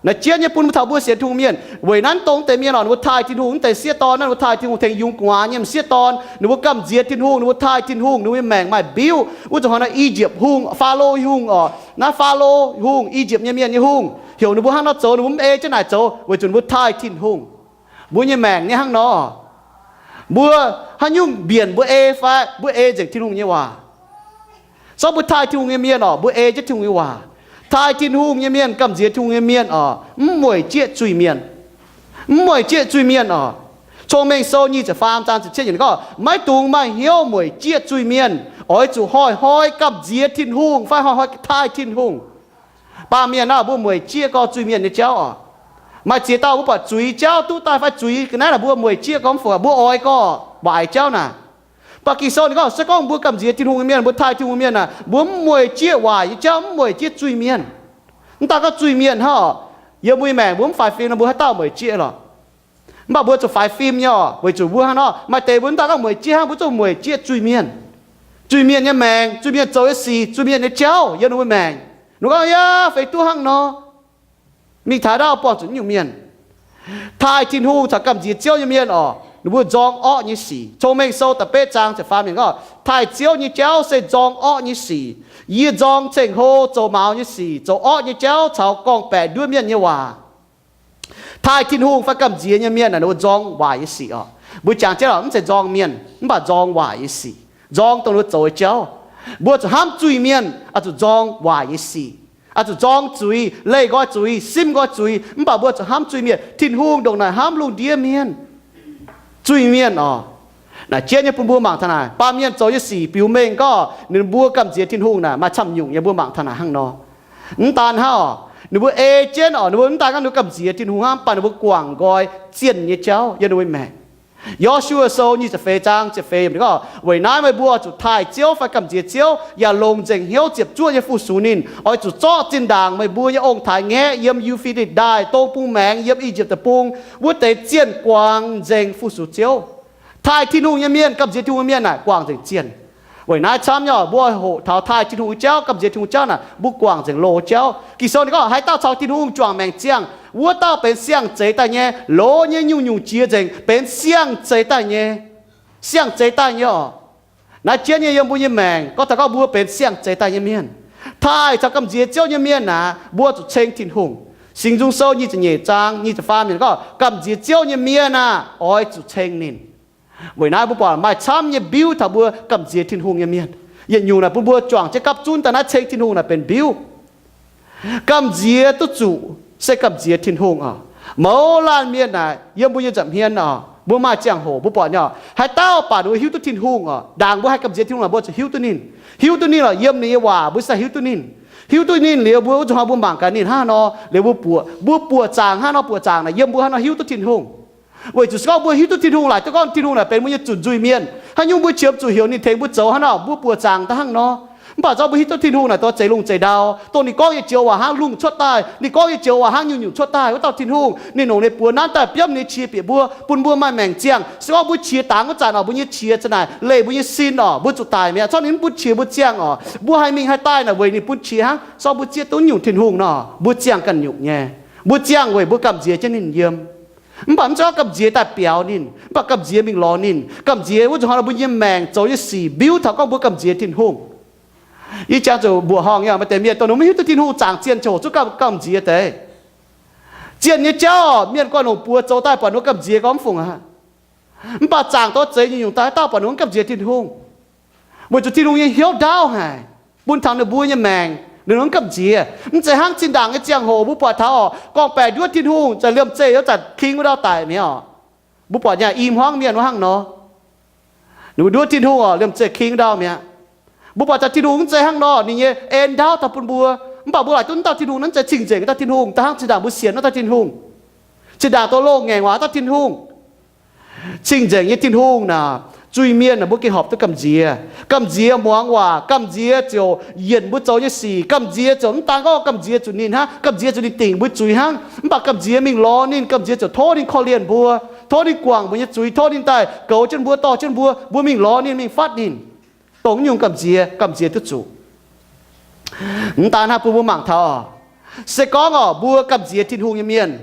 Naaiv jienv nyei bun mbuo taux mbuo sienx Tin-Hungh mienh. Weic naaiv dongh mv deix mienh oc, ninh mbuo taaih Tin-Hungh, mv deix sieqv dorn naaiv ninh mbuo taaih Tin-Hungh tengx yungz gu'nguaaz nyei m'sieqv dorn, ninh mbuo gamh nziex Tin-Hungh, ninh mbuo taaih Tin-Hungh, ninh mbuo nyei maengc maaih mbiuv. Wuov zuqc hnoi naaiv I^yipv Hungh, Faalo Hungh oc, naaiv Faalo Hungh, I^yipv nyei mienh nyei hungh, heuc ninh mbuo hnangv nor zoux, ninh mbuo mv ei jienv naaic zoux weic zuqc ninh mbuo taaih Tin-Hungh. Mbuo nyei maengc nyei hnangv nor, mbuo haaix nyungc mbienc mbuo ei fai mbuo ei nzengc Tin-Hungh nyei waac? Zorqv mbuo taaih Tin-Hungh nyei mienh oc, mbuo ei jienv Tin-Hungh nyei waac. Taaih Tin-Hungh nyei mienh, gamh nziex Tin-Hungh nyei mienh oc, mv mueic jieqv zuiz-mienh. Mv mueic jieqv zuiz-mienh oc. Cong-Mengh Sou nyic ziepc faam zaang ziepc cietv yiemc gorngv, Maiv dungx maaih hnyouv mueic jieqv zuiz-mienh. Oix zuqc hnoi-hnoi gamh nziex Tin-Hungh fai hnoi-hnoi taaih Tin-Hungh. Baamh mienh aah, mbuo mueic jieqv gorngv zuiz-mienh nyei jauv oc. Maaih ziex dauh mbuo buatc zuiz jauv duqv daaih fai zuiz ga'naaiv naaic mbuo mueic jieqv gorngv mv fungc, mbuo oix gorngv waaic jauv naaic. Mv baac Ging-Sou ninh gorngv se gorngv mbuo gamh nziex Tin-Hungh nyei mienh, mbuo taaih Tin-Hungh mienh naaic, mbuo mv mueic jieqv waaic nyei jauv, mv mueic jieqv zuiz-mienh. Mv daan gorngv zuiz-mienh hnangv oc, yiem mbuo nyei maengc mbuo mv faix fim nor mbuo haaix dauh mueic jieqv lorqc? Mv baac mbuo zuqc faix fim nyei oc, weic zuqc mbuo hnangv nor maaih deix mbuo mv daan gorngv mueic jieqv hnangv, mbuo zuqc mueic jieqv zuiz-mienh. Zuiz-mienh nyei maengc, zuiz-mienh zoux nyei sic, zuiz-mienh nyei jauv yiem ninh mbuo maengc. Ninh gorngv, Yaac feix duqv hnangv nor. Mingh taux ndau buangh zuqc nyungc mienh. Taaih Tin-Hungh caux gamh nziex Ziouv nyei mienh oc, ninh mbuo nzorng orqv nyei sic. Cong-Mengh Sou da'betv zaang ziepc faam yiemc gorngv, Taaih Ziouv nyei jauv se nzorng orqv nyei sic. Yie nzorng ceng-hlo, zoux maux nyei sic, zoux orqv nyei jauv caux gorngv-baeqc nduov mienh nyei waac. Taaih Tin-Hungh fai gamh nziex nyei mienh aah, ninh mbuo nzorng waaic nyei sic oc. Mbuo jangx jienv oc, mv zeiz nzorng mienh, mv baac nzorng waaic nyei sic, nzorng dongh ninh mbuo zoux nyei jauv. Mbuo zuqc hnamv zuiz-mienh, oix zuqc nzorng waaic nyei sic, oix zuqc nzorng zuiz, leih nqoi zuiz, simv nqoi zuiz, mv baac mbuo zuqc hnamv zuiz-mienh. Tin-Hungh ndongc naaic hnamv lungh ndiev mienh. Zuiz-mienh oc, naaic jienv nyei bun mbuo mangc taux naaic, baamh mienh zoux nyei sic biux mengh gorngv ninh mbuo gamh nziex Tin-Hungh naaic maaih camv nyungc nyei, mbuo mangc taux naaic hnangv nor. Mv daan hnangv oc, ninh mbuo ei jienv oc, ninh mbuo mv daan gorngv ninh mbuo gamh nziex Tin-Hungh hnangv, mv baac ninh mbuo guangc nqoi zienh nyei jauv yiem ninh mbuo maengc. Yo^su^waa Sou nyic ziepc feix zaang ziepc feix yiemc gorngv, Weic naaiv meih mbuo oix zuqc taaih Ziouv fai gamh nziex Ziouv, yaac longc nzengc hnyouv ziepc zuoqv nyei fu-sux ninh. Oix zuqc zorqv zinh ndaangc meih mbuo nyei ong-taaix ngaeqv yiem Yu^fe^ditc Ndaaih dong bung maengx, yiem I^yipv Deic-Bung wuov deix zienh guangc nzengc fu-sux Ziouv. Taaih Tin-Hungh nyei mienh, gamh nziex Tin-Hungh nyei mienh naaic guangc nzengc zienh. Weic naaiv camv nyei oc, mbuo hoqc taux taaih Tin-Hungh jauv, gamh nziex Tin-Hungh jauv naaic, mbuo guangc nzengc loz jauv. Ging-Sou ninh gorngv, Haaix dauh caux Tin-Hungh juangc maengc ziangh, wuov dauh benx siang-zeix daaih nyei. Loz nyei nyungc-nyungc jiex nzengc benx siang-zeix daaih nyei. Siang-zeix daaih nyei oc. Naaiv jienv nyei yiem mbuo nyei maengc gorngv taux gorngv mbuo benx siang-zeix daaih nyei mienh. Taaih caux gamh nziex Ziouv nyei mienh naaic, mbuo zuqc ceng Tin-Hungh. Singx Nzung Sou nyic ziepc nyeic zaang nyic ziepc faam yiemc gorngv, Gamh nziex Ziouv nyei mienh aah, oix zuqc ceng ninh. Weic naaiv mbuo buatc maaih camv nyei mbiuv taux mbuo gamh nziex Tin-Hungh nyei mienh. Yietc nyungc naaic bun mbuo juangc jienv gapv zunv daaih naaiv ceng Tin-Hungh naaic benx mbiuv. Gamh nziex duqv zuqc se gamh nziex Tin-Hungh oc. Mouz laanh mienh naaic yiem mbuo nyei nza'hmien oc, mbuo maaih ziangh hoc mbuo buatc nyei oc, haaix dauh baac ninh mbuo hiuv duqv Tin-Hungh oc, ndaangc mbuo haih gamh nziex Tin-Hungh naaic mbuo zuqc hiuv duqv ninh. Hiuv duqv ninh lorqc, yiem ninh nyei waac mbuo se hiuv duqv ninh. Hiuv duqv ninh liuz mbuo wuov zuqc hnoi mbuo mangc gaax ninh hnangv nor liuz mbuo buoqc, mbuo buoqc zaangc hnangv nor, buoqc zaangc naaic yiem mbuo hnangv nor hiuv duqv Tin-Hungh. Weic zuqc se gorngv mbuo hiuv duqv Tin-Hungh laaic, duqv gorngv Tin-Hungh naaic benx mbuo nyei zunc nzuih mienh, haaix nyungc mbuo qiemx zuqc heuc ninh tengx mbuo zoux hnangv nor, mbuo buoqc zaangc daaih hnangv nor. Mv baac zorqv mbuo hiuv duqv Tin-Hungh naaic dongh zeix lungh zeix ndau, dongh ninh gorngv nyei joux waac hnangv lungh cuotv daaih, ninh gorngv nyei joux waac hnangv nyungc-nyungc cuotv daaih, wuov dauh Tin-Hungh ninh longc ninh buoz nanv daaih biomv ninh nyei qiex bieqc mbuo, bun mbuo maaih maengc ziangh. Se gorngv mbuo qiex dangx wuov zanc oc, mbuo nyei qiex za'naaic leih mbuo nyei sin oc, mbuo zuqc daic mi'aqv. Zorqv ninh mv bun qiex mbuo ziangh oc, mbuo haih mingh haih daaih naaic weic ninh bun qiex hnangv. Zorqv mbuo zieqv duqv nyungc Tin-Hungh nor, mbuo ziangh ganh nyungc nyei. Mbuo ziangh weic mbuo gamh nziex jienv ninh yiem. Mv baac mv zeiz gorngv gamh nziex daaih biaux ninh, mv baac gamh nziex mingh lorz ninh. Gamh nziex wuov zuqc hnangv nor mbuo nyei maengc zoux nyei sic mbiuv taux gorngv mbuo gamh nziex Tin-Hungh. Yie jangx zuqc mbuoqc horngh nyei maaih deix mienh dongh ninh mv hiuv duqv Tin-Hungh zaangc zienh ziouc hoc zuqc gamh, gamh nziex deix. Zienh nyei jauv mienh guanh longc buoz zoux daaih buatc ninh mbuo gamh nziex gorngv mv fungc aqv. Mv baac zaangc douz zeix nyungc-nyungc daaih haaix dauh buatc ninh mbuo mv gamh nziex Tin-Hungh? Weic zuqc Tin-Hungh nyei hnyouv ndaauv haic, bun taux ninh mbuo nyei maengc, ninh mbuo mv gamh nziex. Mv zeiz hnangv zinh ndaangc nyei ziangh hoc mbuo buatc taux oc, gorngv-baeqc nduov Tin-Hungh, zanc liemh zeih wuov zanc king wuov ndau daic mi'aqv oc. Mbuo buatc nyei i hmuangv mienh wuov hnangv nor. Ninh mbuo nduov Tin-Hungh oc, liemh zeih king ndau mi'aqv. Mbuo buatc taux Tin-Hungh mv zeiz hnangv nor, ninh nyei en ndaauv daaih bun mbuo. Mv baac mbuo laaic duqv dauh Tin-Hungh naaiv mv zeiz cing-nzengc dauh Tin-Hungh, daaih hnangv zinh ndaangc mbuo sienx wuov dauh Tin-Hungh. Zinh ndaangc doz loz-ngaengc waac dauh Tin-Hungh. Cing-nzengc nyei Tin-Hungh naaic, zuiz-mienh naaic mbuo gengh horpc duqv gamh nziex. Gamh nziex muangx waac, gamh nziex ziouc yienc mbuo zoux nyei sic, gamh nziex ziouc mv daan gorngv gamh nziex zuqc ninh hnangv, gamh nziex zuqc ninh dingc mbuo zuiz hnangv. Mv baac gamh nziex mingh lorz ninh, gamh nziex ziouc tov ninh korv-lienh mbuo, tov ninh guangc mbuo nyei zuiz, tov ninh daaih goux jienv mbuo, dorh jienv mbuo, mbuo mingh lorz ninh, mingh fatv ninh. Dongh nyungc gamh nziex, gamh nziex duqv zuqc. Mv daan hnangv, bun mbuo mangc taux, se gorngv oc, mbuo gamh nziex Tin-Hungh nyei mienh,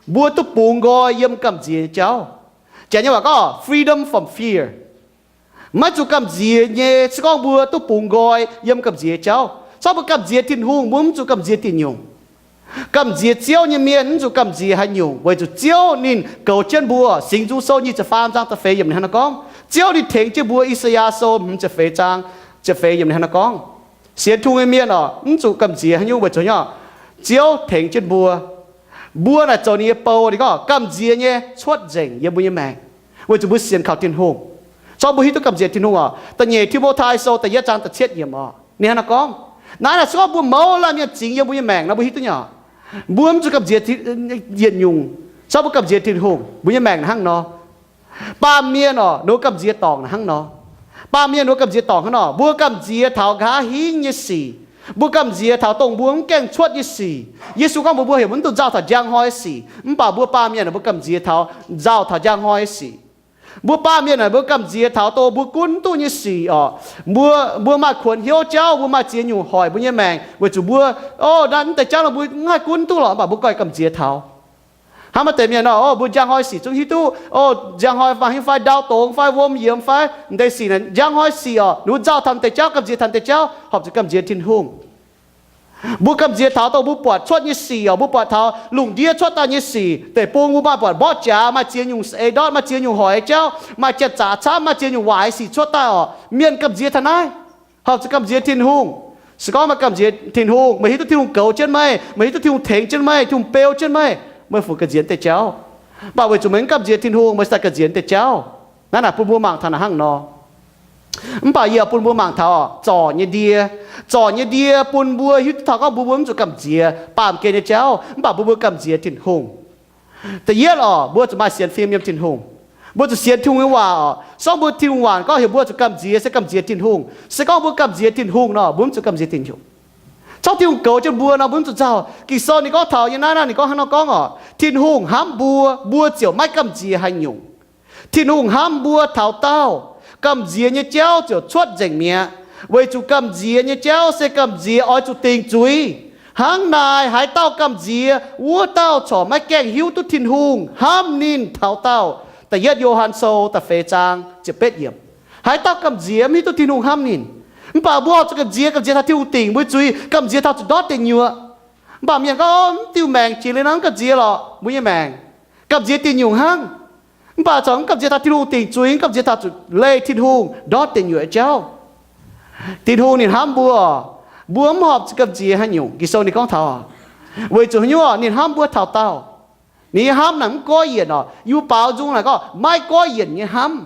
mbuo duqv bungx nqoi yiem gamh nziex nyei jauv. Janx nyei waac gorngv freedom from fear. Maiv zuqc gamh nziex nyei, se gorngv mbuo duqv bungx nqoi yiem gamh nziex nyei jauv. Zorqv mbuo gamh nziex Tin-Hungh, mbuo mv zuqc gamh nziex diuc nyungc. Gamh nziex Ziouv nyei mienh mv zuqc gamh nziex haaix nyungc, weic zuqc Ziouv ninh goux jienv mbuo. Singx Nzung Sou nyic ziepc faam zaang da'feix yiemc ninh hnangv naaiv gorngv, Ziouv ninh tengx jienv mbuo. I^saa^yaa Sou hmz ziepc feix zaang ziepc feix yiemc ninh hnangv naaiv gorngv, sienx Tin-Hungh nyei mienh oc, mv zuqc gamh nziex haaix nyungc, weic zuqc nyei, Ziouv tengx jienv mbuo. Mbuo naaic zoux ninh nyei bou. Ninh gorngv gamh nziex nyei cuotv nzengc yiem mbuo nyei maengc, weic zuqc mbuo sienx kaux Tin-Hungh. Zorqv mbuo hiuv duqv gamh nziex Tin-Hungh oc. Da'nyeic Ti^mo^tai Sou da'yietv zaang da'cietv yiemc oc, ninh hnangv naaiv gorngv, naaiv naaic se gorngv mbuo mouz laanh mienh zingx yiem mbuo nyei maengc nor, mbuo hiuv duqv nyei oc, mbuo mv zuqc gamh nziex yietc nyungc. Zorqv mbuo gamh nziex Tin-Hungh, mbuo nyei maengc hnangv nor. Baamh mienh oc, ninh mbuo gamh nziex dorngc hnangv nor. Baamh mienh ninh mbuo gamh nziex dorngc hnangv nor. Mbuo gamh nziex taux nqa'haav hingv nyei sic. Mbuo gamh nziex taux dongh mbuo mv gaengh cuotv nyei sic. Yesu gorngv mbuox mbuo heuc mbuo mv dungx nzauh taux njang hnoi sic. Mv baac mbuo baamh mienh ninh mbuo gamh nziex taux, nzauh taux njang hnoi sic. Mbuo baamh mienh naaic mbuo gamh nziex taux dongh mbuo gunv duqv nyei sic oc. Mbuo, mbuo maaih kuonx hnyouv jauv, mbuo maaih ziex nyungc hoic mbuo nyei maengc, weic zuqc mbuo, o, naaiv mv deix jauv nor mbuo mv haih gunv duqv lorqc, mv baac mbuo goiv gamh nziex taux. Hnangv maaih deix mienh nor, o, mbuo njang hnoi sic zungv hiuv duqv, o, njang hnoi mangc hingv fai ndau dongz fai wuom yiemx fai m'deix sic naaic, njang hnoi sic oc, ninh mbuo nzauh taux m'deix jauv, gamh nziex taux m'deix jauv, horpc zuqc gamh nziex Tin-Hungh. Mbuo gamh nziex taux dongh mbuo buatc cuotv nyei sic oc, mbuo buatc taux lungh ndiev cuotv daaih nyei sic. Deic-bung mbuo maaih buatc mborqv jaax, maaih ziex nyungc saeng-eix ndortv, maaih ziex nyungc hoic jauv, maaih janx-zaqc camv, maaih ziex nyungc waaic sic cuotv daaih oc. Mienh gamh nziex taux naaiv, horpc zuqc gamh nziex Tin-Hungh. Se gorngv meih gamh nziex Tin-Hungh, meih hiuv duqv Tin-Hungh goux jienv meih, meih hiuv duqv Tin-Hungh tengx jienv meih, Tin-Hungh beu jienv meih, meih fu gamh nziex deix jauv. Mv baac weic zuqc meih mv gamh nziex Tin-Hungh, meih cingx daaih gamh nziex deix jauv. Naaiv naaic bun mbuo mangc taux naaic hnangv nor. Mv baac yie bun mbuo mangc taux zorc nyei ndie. Zorc nyei ndie bun mbuo hiuv duqv taux gorngv mbuo, mbuo mv zuqc gamh nziex baamh gen nyei jauv, mv baac mbuo, mbuo gamh nziex Tin-Hungh. Da'yietv oc, mbuo zuqc maaih sienx fim yiem Tin-Hungh. Mbuo zuqc sienx Tin-Hungh nyei waac oc. Se gorngv mbuo Tin-Hungh waac gorngv heuc mbuo zuqc gamh nziex se gamh nziex Tin-Hungh. Se gorngv mbuo gamh nziex Tin-Hungh nor, mbuo mv zuqc gamh nziex diuc nyungc. Zorqv Tin-Hungh goux jienv mbuo nor, mbuo mv zuqc nzauh. Ging-Sou ninh gorngv taux nyei naaiv, naaiv ninh gorngv hnangv nor gorngv oc, Tin-Hungh hnamv mbuo, mbuo ziouc maiv gamh nziex haaix nyungc. Tin-Hungh hnamv mbuo taux daauh, gamh nziex nyei jauv ziouc cuotv nzengc mi'aqv, weic zuqc gamh nziex nyei jauv se gamh nziex oix zuqc dingc zuiz. Hnangv naaic, haaix dauh gamh nziex, wuov dauh corc maiv gaengh hiuv duqv Tin-Hungh hnamv ninh taux daauh. Da'yietv Yo^han Sou da'feix zaang ziepc betv yiemc. Haaix dauh gamh nziex mv hiuv duqv Tin-Hungh hnamv ninh. Mv baac mbuo horpc zuqc gamh nziex, gamh nziex taux Tin-Hungh dingc mbuo nyei zuiz, gamh nziex taux zuqc ndortv deic nyuoqc. Mv baac mienh gorngv, mv diuh maengc jiex liuz nor mv gamh nziex lorqc, mbuo nyei maengc gamh nziex diuh nyungc hnangv. Mv baac corc mv gamh nziex taux Tin-Hungh dingc zuiz, mv gamh nziex taux zuqc leih Tin-Hungh ndortv deic nyuoqc nyei jauv. Tin-Hungh ninh hnamv mbuo, mbuo mv horpc zuqc gamh nziex haaix nyungc. Ging-Sou ninh gorngv taux, weic zuqc haaix nyungc, ninh hnamv mbuo taux daauh. Ninh nyei hnamv naaic mv goiv yienc oc. Yie baaux nzung naaic gorngv maiv goiv yienc nyei hnamv.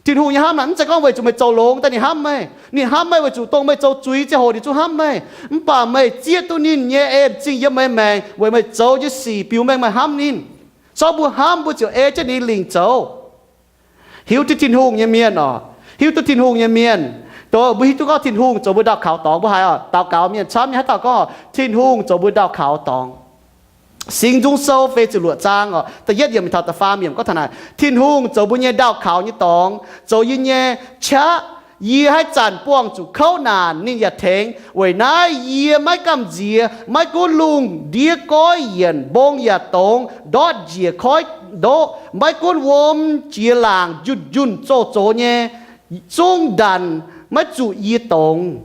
Tin-Hungh nyei hnamv naaic mv zeiz gorngv weic zuqc meih zoux longx daaih ninh hnamv meih. Ninh hnamv meih weic zuqc dongh meih zoux zuiz ziangh hoc ninh zungv hnamv meih. Mv baac meih zieqv duqv ninh nyei en-zingh yiem meih maengc weic meih zoux nyei sic biux mengh meih hnamv ninh. Zorqv mbuo hnamv mbuo ziouc ei jienv ninh lingc zoux. Hiuv duqv Tin-Hungh nyei mienh oc, hiuv duqv Tin-Hungh nyei mienh, dongh mbuo hiuv duqv gorngv Tin-Hungh zoux mbuo ndau kaux dorngx. Mbuo haiz oc, daux gaux mienh camv nyei haaix dauh gorngv Tin-Hungh zoux mbuo ndau kaux dorngx. Singx Nzung Sou feix ziepc luoqc zaang oc, da'yietv yiemc mingh taux da'faam yiemc gorngv taux naaic, Tin-Hungh zoux mbuo nyei ndau kaux nyei dorngx, zoux yie nyei qaqv. Yie haaix zanc buangh zuqc kouv naanc, ninh yaac tengx. Weic naaiv yie maiv gamh nziex. Maiv gunv lungh ndiev goiv yienc, mbong yaac dongz, ndortv njiec koiv ndoqv, maiv gunv wuom jiex laangc njunh njunh zoh zox nyei, zungv ndanc maiv zuqc yie dongz.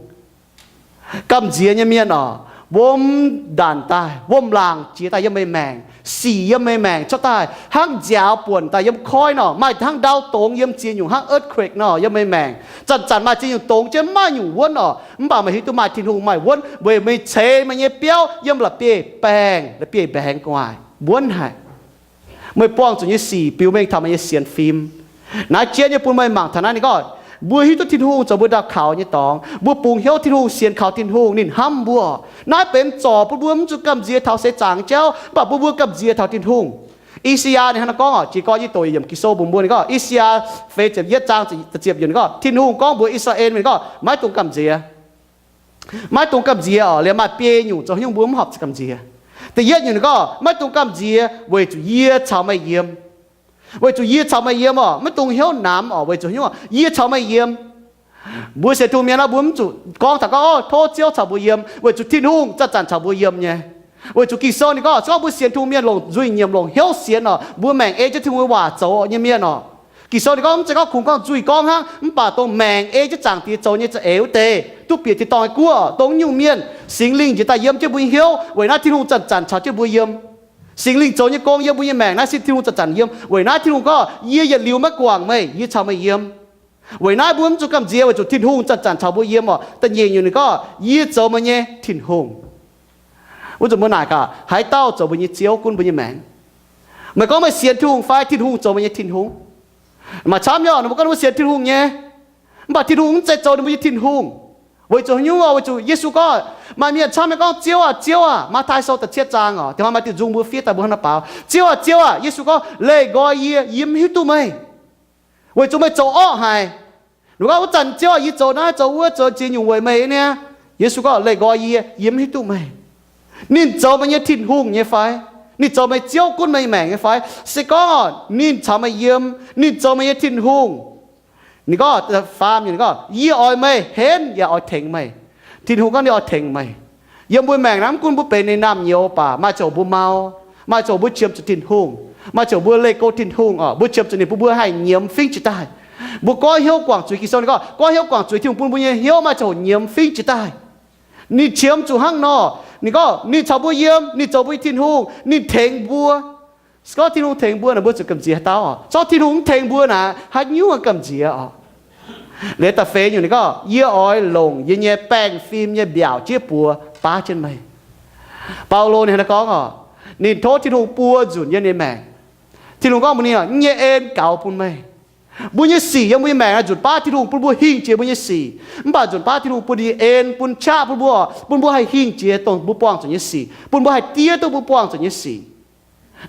Gamh nziex nyei mienh oc, wuom ndanc daaih, wuom-laangc jiex daaih yiem meih maengc, sic yiem meih maengc cuotv daaih hnangv nziaaux buonc daaih yiem koiv nor, maaih hnangv ndau dongz yiem ziex nyungc, hnangv earthquake nor yiem meih maengc. Zanc-zanc maaih ziex nyungc dongz jienv, maaih nyungc wuonv oc. Mv baac meih hiuv duqv maaih Tin-Hungh maaih wuonv weic meih ceix meih nyei biauv yiem la'bieiv-baengh, la'bieiv-mbaengx gu'nguaaic wuonv haic. Meih buangh zuqc nyei sic biux mengh taux meih nyei sienx fim. Naaiv jienv nyei bun meih mangc taux naaiv ninh gorngv, mbuo hiuv duqv Tin-Hungh zoux mbuo ndau kaux nyei dorngx. Mbuo bungx hnyouv Tin-Hungh, sienx kaux Tin-Hungh, ninh hnamv mbuo. Naaiv benx zorc bun mbuo mv zuqc gamh nziex taux seix zaangc jauv, mv baac bun mbuo gamh nziex taux Tin-Hungh. I^saa^yaa ninh hnangv naaiv gorngv oc, jiez gorn nyei doqc yiemc Ging-Sou mbuox mbuo, ninh gorngv, I^saa^yaa feix ziepc yietv zaang ziepc yiemc ninh gorngv, Tin-Hungh gorngv mbuox I^saa^laa^en mienh gorngv, maiv dungx gamh nziex. Maiv dungx gamh nziex oc. Liuz maaih biei nyungc zoux haaix nyungc mbuo mv horpc zuqc gamh nziex. Da'yietv nyungc ninh gorngv, maiv dungx gamh nziex weic zuqc yie caux meih yiem. Weic zuqc yie caux meih yiem oc. Maiv dungx hnyouv namx oc. Weic zuqc haaix nyungc, yie caux meih yiem. Mbuo sienx Tin-Hungh mienh nor, mbuo mv zuqc gorngv taux gorngv, o, tov Ziouv caux mbuo yiem, weic zuqc Tin-Hungh zanc-zanc caux mbuo yiem nyei. Weic zuqc Ging-Sou ninh gorngv, se gorngv mbuo sienx Tin-Hungh mienh longc nzuih nyiemc, longc hnyouv sienx oc, mbuo maengc ei jienv Tin-Hungh nyei waac zoux nyei mienh oc. Ging-Sou ninh gorngv, mv zeiz gorngv kungx gorngv nzuih gorngv hnangv, mv baac dongh maengc ei jienv Zaangc Diex zoux nyei za'eix wuov deix, duqv bieqc tin-dorngh nyei guoqv, dongh nyungc mienh Singx Lingh njiec daaih yiem jienv mbuo nyei hnyouv. Weic naaiv Tin-Hungh zanc-zanc caux jienv mbuo yiem. Singx Lingh zoux nyei gong yiem mbuo nyei maengc naaiv se Tin-Hungh zanc-zanc yiem. Weic naaiv Tin-Hungh gorngv, yie yietc liuz maiv guangc meih, yie caux meih yiem. Weic naaiv mbuo mv zuqc gamh nziex weic zuqc Tin-Hungh zanc-zanc caux mbuo yiem oc. Da'nyeic nyungc ninh gorngv, yie zoux meih nyei Tin-Hungh. Wuov zanc mbuo naaic gaax, haaix dauh zoux mbuo nyei Ziouv gunv mbuo nyei maengc? Meih gorngv meih sienx Tin-Hungh fai Tin-Hungh zoux meih nyei Tin-Hungh? Maaih camv nyei oc, ninh mbuo gorngv ninh mbuo sienx Tin-Hungh nyei, mv baac Tin-Hungh mv zeiz zoux ninh mbuo nyei Tin-Hungh. Weic zuqc haaix nyungc oc? Weic zuqc Yesu gorngv, maaih mienh camv nyei gorngv, Ziouv aac, Ziouv aac, Matv^tai Sou da'cietv zaang oc, da'faanh maaih diuh nzung mbuo fiev daaih mbuo hnangv naaiv baaux, Ziouv aac, Ziouv aac, Yesu gorngv, leih nqoi yie, yie mv hiuv duqv meih. Weic zuqc meih zoux orqv haic. Ninh gorngv wuov zanc, Ziouv aac, yie zoux naaiv zoux wuov, zoux ziex nyungc weic meih niaa. Yesu gorngv, leih nqoi yie, yie mv hiuv duqv meih. Ninh zoux meih nyei Tin-Hungh nyei fai? Ninh zoux meih Ziouv gunv meih maengc nyei fai? Se gorngv ninh caux meih yiem, ninh zoux meih nyei Tin-Hungh. Ninh gorngv, faam nyungc ninh gorngv, yie oix meih henv yaac oix tengx meih. Tin-Hungh gorngv ninh oix tengx meih. Yiem mbuo maengc naaiv mv gunv mbuo benx ninh naamh nyouz baac, maaih ziangh hoc mbuo mau, maaih ziangh hoc mbuo qiemx zuqc Tin-Hungh, maaih ziangh hoc mbuo leih go Tin-Hungh oc, mbuo qiemx zuqc ninh bun mbuo haih nyiemz fingx jiex daaih. Mbuo goiv hnyouv guangc zuiz, Ging-Sou ninh gorngv goiv hnyouv guangc zuiz, Tin-Hungh bun mbuo nyei hnyouv maaih ziangh hoc nyiemz fingx jiex daaih. Ninh qiemx zuqc hnangv nor. Ninh gorngv ninh caux mbuo yiem, ninh zoux mbuo nyei Tin-Hungh, ninh tengx mbuo. Se gorngv Tin-Hungh tengx mbuo naaic, mbuo zuqc gamh nziex haaix dauh oc? Se gorngv Tin-Hungh mv tengx mbuo naaic, haaix nyungc gamh nziex oc? Liuz da'feix nyungc ninh gorngv, yie oix longc yie nyei baengh fim nyei mbiaauc jieqv buoz baav jienv meih. Baulo ninh hnangv naaiv gorngv oc, ninh tov Tin-Hungh buo nzunc yiem ninh maengc. Tin-Hungh gorngv mbuox ninh, yie nyei en gaux bun meih. Mbuo nyei sic yiem mbuo nyei maengc naaiv nzunc baav Tin-Hungh bun mbuo hingh jiex mbuo nyei sic, mv baac nzunc baav Tin-Hungh bun ninh en, bun qaqv bun mbuo, bun mbuo haih hingh jiex dongh mbuo buangh zuqc nyei sic, bun mbuo haih diev duqv mbuo buangh zuqc nyei sic.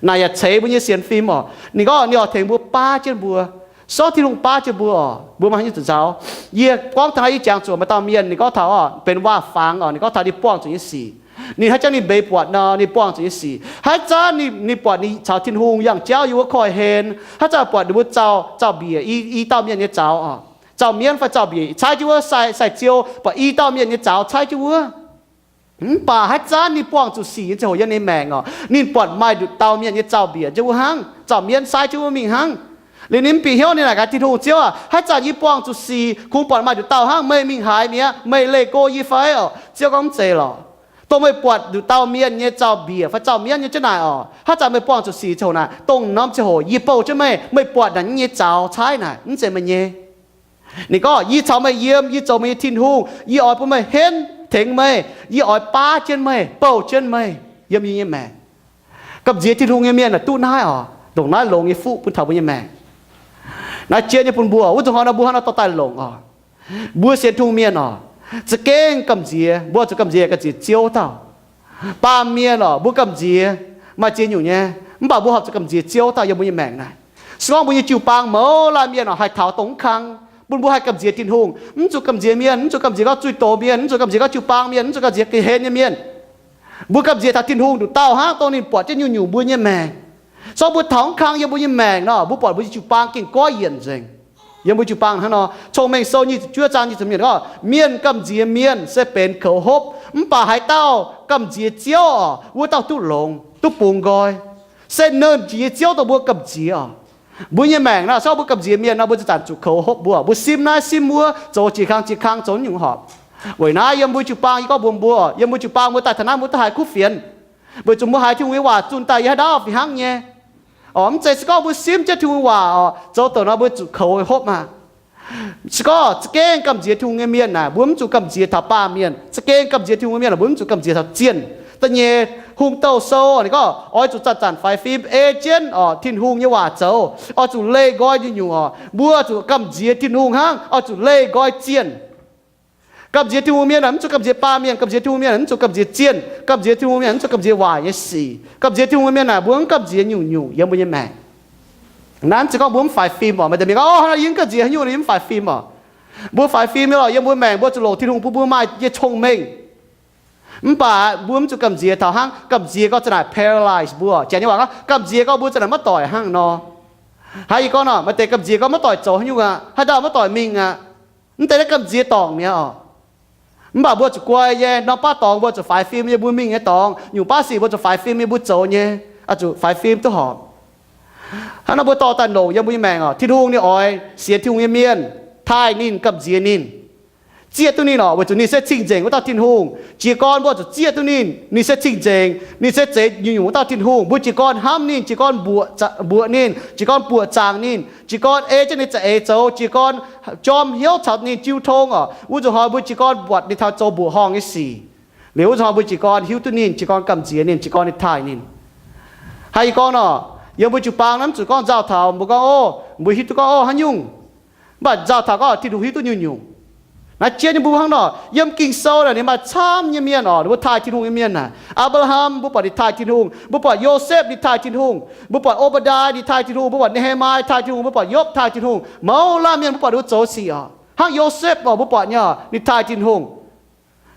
Naaic yaac ceix mbuo nyei sienx fim oc. Ninh gorngv ninh oix tengx mbuo baav jienv mbuo. Se gorngv Tin-Hungh baav jienv mbuo oc, mbuo maiv hiuv duqv nzauh. Yie gorngv taux naaiv, yie jangx zuqc maaih dauh mienh, ninh gorngv taux oc, benx waac-fangx oc, ninh gorngv taux ninh buangh zuqc nyei sic. Ninh haaix jangx ninh mbeix buatc nor, ninh buangh zuqc nyei sic. Haaix zanc ninh, ninh buatc ninh caux Tin-Hungh yangh jauv yiem wuov koiv-hlen, haaix zanc buatc ninh mbuo zaux, zaux mbiec i, i dauh mienh nyei zaux oc, zaux mienv fai zaux mbiec, caaiv jienv wuov sai, sai-ziou, buatc i dauh mienh nyei zaux caaiv jienv wuov. Mv baac haaix zanc ninh buangh zuqc sic nyei ziangh hoc yiem ninh maengc oc, ninh buatc maaih nduqc dauh mienh nyei zaux mbiec jienv wuov hnangv, zaux mienv sai jienv wuov mingh hnangv. Liuz ninh mv bieqc hnyouv, ninh naaic gaax Tin-Hungh, Ziouv aac, haaix zanc yie buangh zuqc sic, kungx buatc maaih nduqc dauh hnangv, meih mingh haaix mi'aqv, meih leih go yie fai oc? Ziouv gorngv, mv zeiz lorqc. Dongh meih buatc nduqc dauh mienh nyei zaux mbiec fai zaux mienv nyei jienv naaic oc, haaix zanc meih buangh zuqc sic ziangh hoc naaic, dongh norm ziangh hoc yie bouh jienv meih, meih buatc naaic nyei zaux caaiv naaic, mv zeiz meih nyei. Ninh gorngv, yie caux meih yiem, yie zoux meih nyei Tin-Hungh, yie oix bun meih henv tengx meih, yie oix baav jienv meih, bouh jienv meih yiem yie nyei maengc. Gamh nziex Tin-Hungh nyei mienh naaic duqv naaiv oc, ndongc naaiv longx nyei fuqv bun taux mbuo nyei maengc. Naaiv jienv nyei bun mbuo, wuov zuqc hnoi nor mbuo hnangv nor dorh daaih longc oc. Mbuo sienx Tin-Hungh mienh oc, za'gengh gamh nziex, mbuo zuqc gamh nziex gamh nziex Ziouv dauh. Baamh mienh oc, mbuo gamh nziex maaih ziex nyungc nyei, mv baac mbuo horpc zuqc gamh nziex Ziouv dauh yiem mbuo nyei maengc naaic. Se gorngv mbuo nyei jiu-baang mouz laanh mienh oc haih taux dongh mv kang, bun mbuo haih gamh nziex Tin-Hungh. Mv zuqc gamh nziex mienh, mv zuqc gamh nziex gorngv zuiz-doz mienh, mv zuqc gamh nziex gorngv jiu-baang mienh, mv zuqc gamh nziex ga'hlen nyei mienh. Mbuo gamh nziex taux Tin-Hungh nduqc dauh hnangv dongh ninh buatc jienv nyungc-nyungc mbuo nyei maengc. Se gorngv mbuo taux mv kang yiem mbuo nyei maengc nor, mbuo buatc mbuo nyei jiu-baang gengh goiv yienc nzengc. Yiem mbuo jiu-baang hnangv nor, Cong-Mengh Sou nyic ziepc juov zaang nyic ziepc mienh gorngv, mienh gamh nziex mienh se benx koux hopv, mv baac haaix dauh gamh nziex Ziouv oc, wuov dauh duqv longx, duqv bungx nqoi. Se nernh jiex nyei Ziouv dongh mbuo gamh nziex oc. Mbuo nyei maengc nor, se gorngv mbuo gamh nziex mienh nor, mbuo zanc-zanc zuqc koux hopv mbuo, mbuo simv naaiv simv wuov, zoux jiex kang jiex kang, zoux nyungc horpc. Weic naaiv yiem mbuo jiu-baang yie gorngv mbuox mbuo, yiem mbuo jiu-baang mbuo daaih taux naaiv mbuo duqv haiz kuv fienx. Weic zuqc mbuo haiz Tin-Hungh nyei waac zunh daaih yiem haaix ndau fih hnangv nyei. Oc, mv zeiz se gorngv mbuo simv jienv Tin-Hungh nyei waac oc, zoux douc nor mbuo zuqc koux hopv maah. Se gorngv za'gengh gamh nziex Tin-Hungh nyei mienh naaic, mbuo mv zuqc gamh nziex taux baamh mienh. Za'gengh gamh nziex Tin-Hungh nyei mienh naaic, mbuo mv zuqc gamh nziex taux zienh. Da'nyeic Hungh Douh Sou ninh gorngv oix zuqc zanc-zanc faix fim ei jienv oc Tin-Hungh nyei waac zoux, oix zuqc leih nqoi nyungc-nyungc oc. Mbuo zuqc gamh nziex Tin-Hungh hnangv, oix zuqc leih nqoi zienh. Gamh nziex Tin-Hungh mienh naaic mv zuqc gamh nziex baamh mienh, gamh nziex Tin-Hungh mienh naaic mv zuqc gamh nziex zienh, gamh nziex Tin-Hungh mienh mv zuqc gamh nziex waaic nyei sic. Gamh nziex Tin-Hungh mienh naaic mbuo mv gamh nziex nyungc-nyungc yiem mbuo nyei maengc. Naaiv mv zeiz gorngv mbuo mv faix fim oc. Maaih deix mienh gorngv, oc, yie mv gamh nziex haaix nyungc, yie mv faix fim oc. Mbuo faix fim nyei lorqc, yiem mbuo maengc mbuo zuqc longc Tin-Hungh bun mbuo maaih nyei cong-mengh. Mv baac mbuo mv zuqc gamh nziex taux hnangv, gamh nziex gorngv za'naaic paralyze mbuo. Janx nyei waac gorngv gamh nziex gorngv mbuo za'naaic maiv doic hnangv nor. Hnangv yie gorngv nor, maaih deix gamh nziex gorngv maiv doic zoux haaix nyungc aqv, haaix dauh maiv doic mingh aqv. Mv deix naaiv gamh nziex dorngc mi'aqv oc. Mv baac mbuo zuqc guai nyei, norm baav dorngx mbuo zuqc faix fim nyei, mbuo mingh nyei dorngx, nyungc baav sic mbuo zuqc faix fim nyei, mbuo zoux nyei, oix zuqc faix fim duqv horpc. Hnangv nor mbuo dorh daaih longc yiem mbuo nyei maengc oc. Tin-Hungh ninh oix sienx Tin-Hungh nyei mienh taaih ninh, gamh nziex ninh, zieqv duqv ninh oc, weic zuqc ninh se cing-nzengc wuov dauh Tin-Hungh. Jiez gorn mbuo zuqc zieqv duqv ninh. Ninh se cing-nzengc, ninh se zeiz nyungc-nyungc wuov dauh Tin-Hungh. Mbuo jiez gorn hnamv ninh, jiez gorn mbuoqc, mbuoqc ninh, jiez gorn buoqc zaangc ninh, jiez gorn ei jienv ninh za'eix zoux, jiez gorn jorm hnyouv caux ninh jiu tong oc. Wuov nzunc hnoi mbuo jiez gorn buatc ninh taux zoux mbuoqc horngh nyei sic. Liuz wuov nzunc hnoi mbuo jiez gorn hiuv duqv ninh, jiez gorn gamh nziex ninh, jiez gorn ninh taaih ninh. Hnangv yie gorngv nor, yiem mbuo jiu-baang naaiv mv zuqc gorngv nzauh taux mbuo gorngv, o, mbuo hiuv duqv gorngv, o, haaix nyungc. Mv baac nzauh taux gorngv Tin-Hungh hiuv duqv nyungc-nyungc. Naaiv jienv nyei mbuo hnangv nor, yiem Ging-Sou naaic ninh maaih camv nyei mienh oc, ninh mbuo taaih Tin-Hungh nyei mienh naaic. Apc^laa^ham mbuo buatc ninh taaih Tin-Hungh, mbuo buatc Yosepv ninh taaih Tin-Hungh, mbuo buatc O^mba^ndaa ninh taaih Tin-Hungh, mbuo buatc Ne^he^mai taaih Tin-Hungh, mbuo buatc Yopv taaih Tin-Hungh, mouz laanh mienh mbuo buatc ninh mbuo zoux sic oc. Hnangv Yosepv oc, mbuo buatc nyei oc, ninh taaih Tin-Hungh.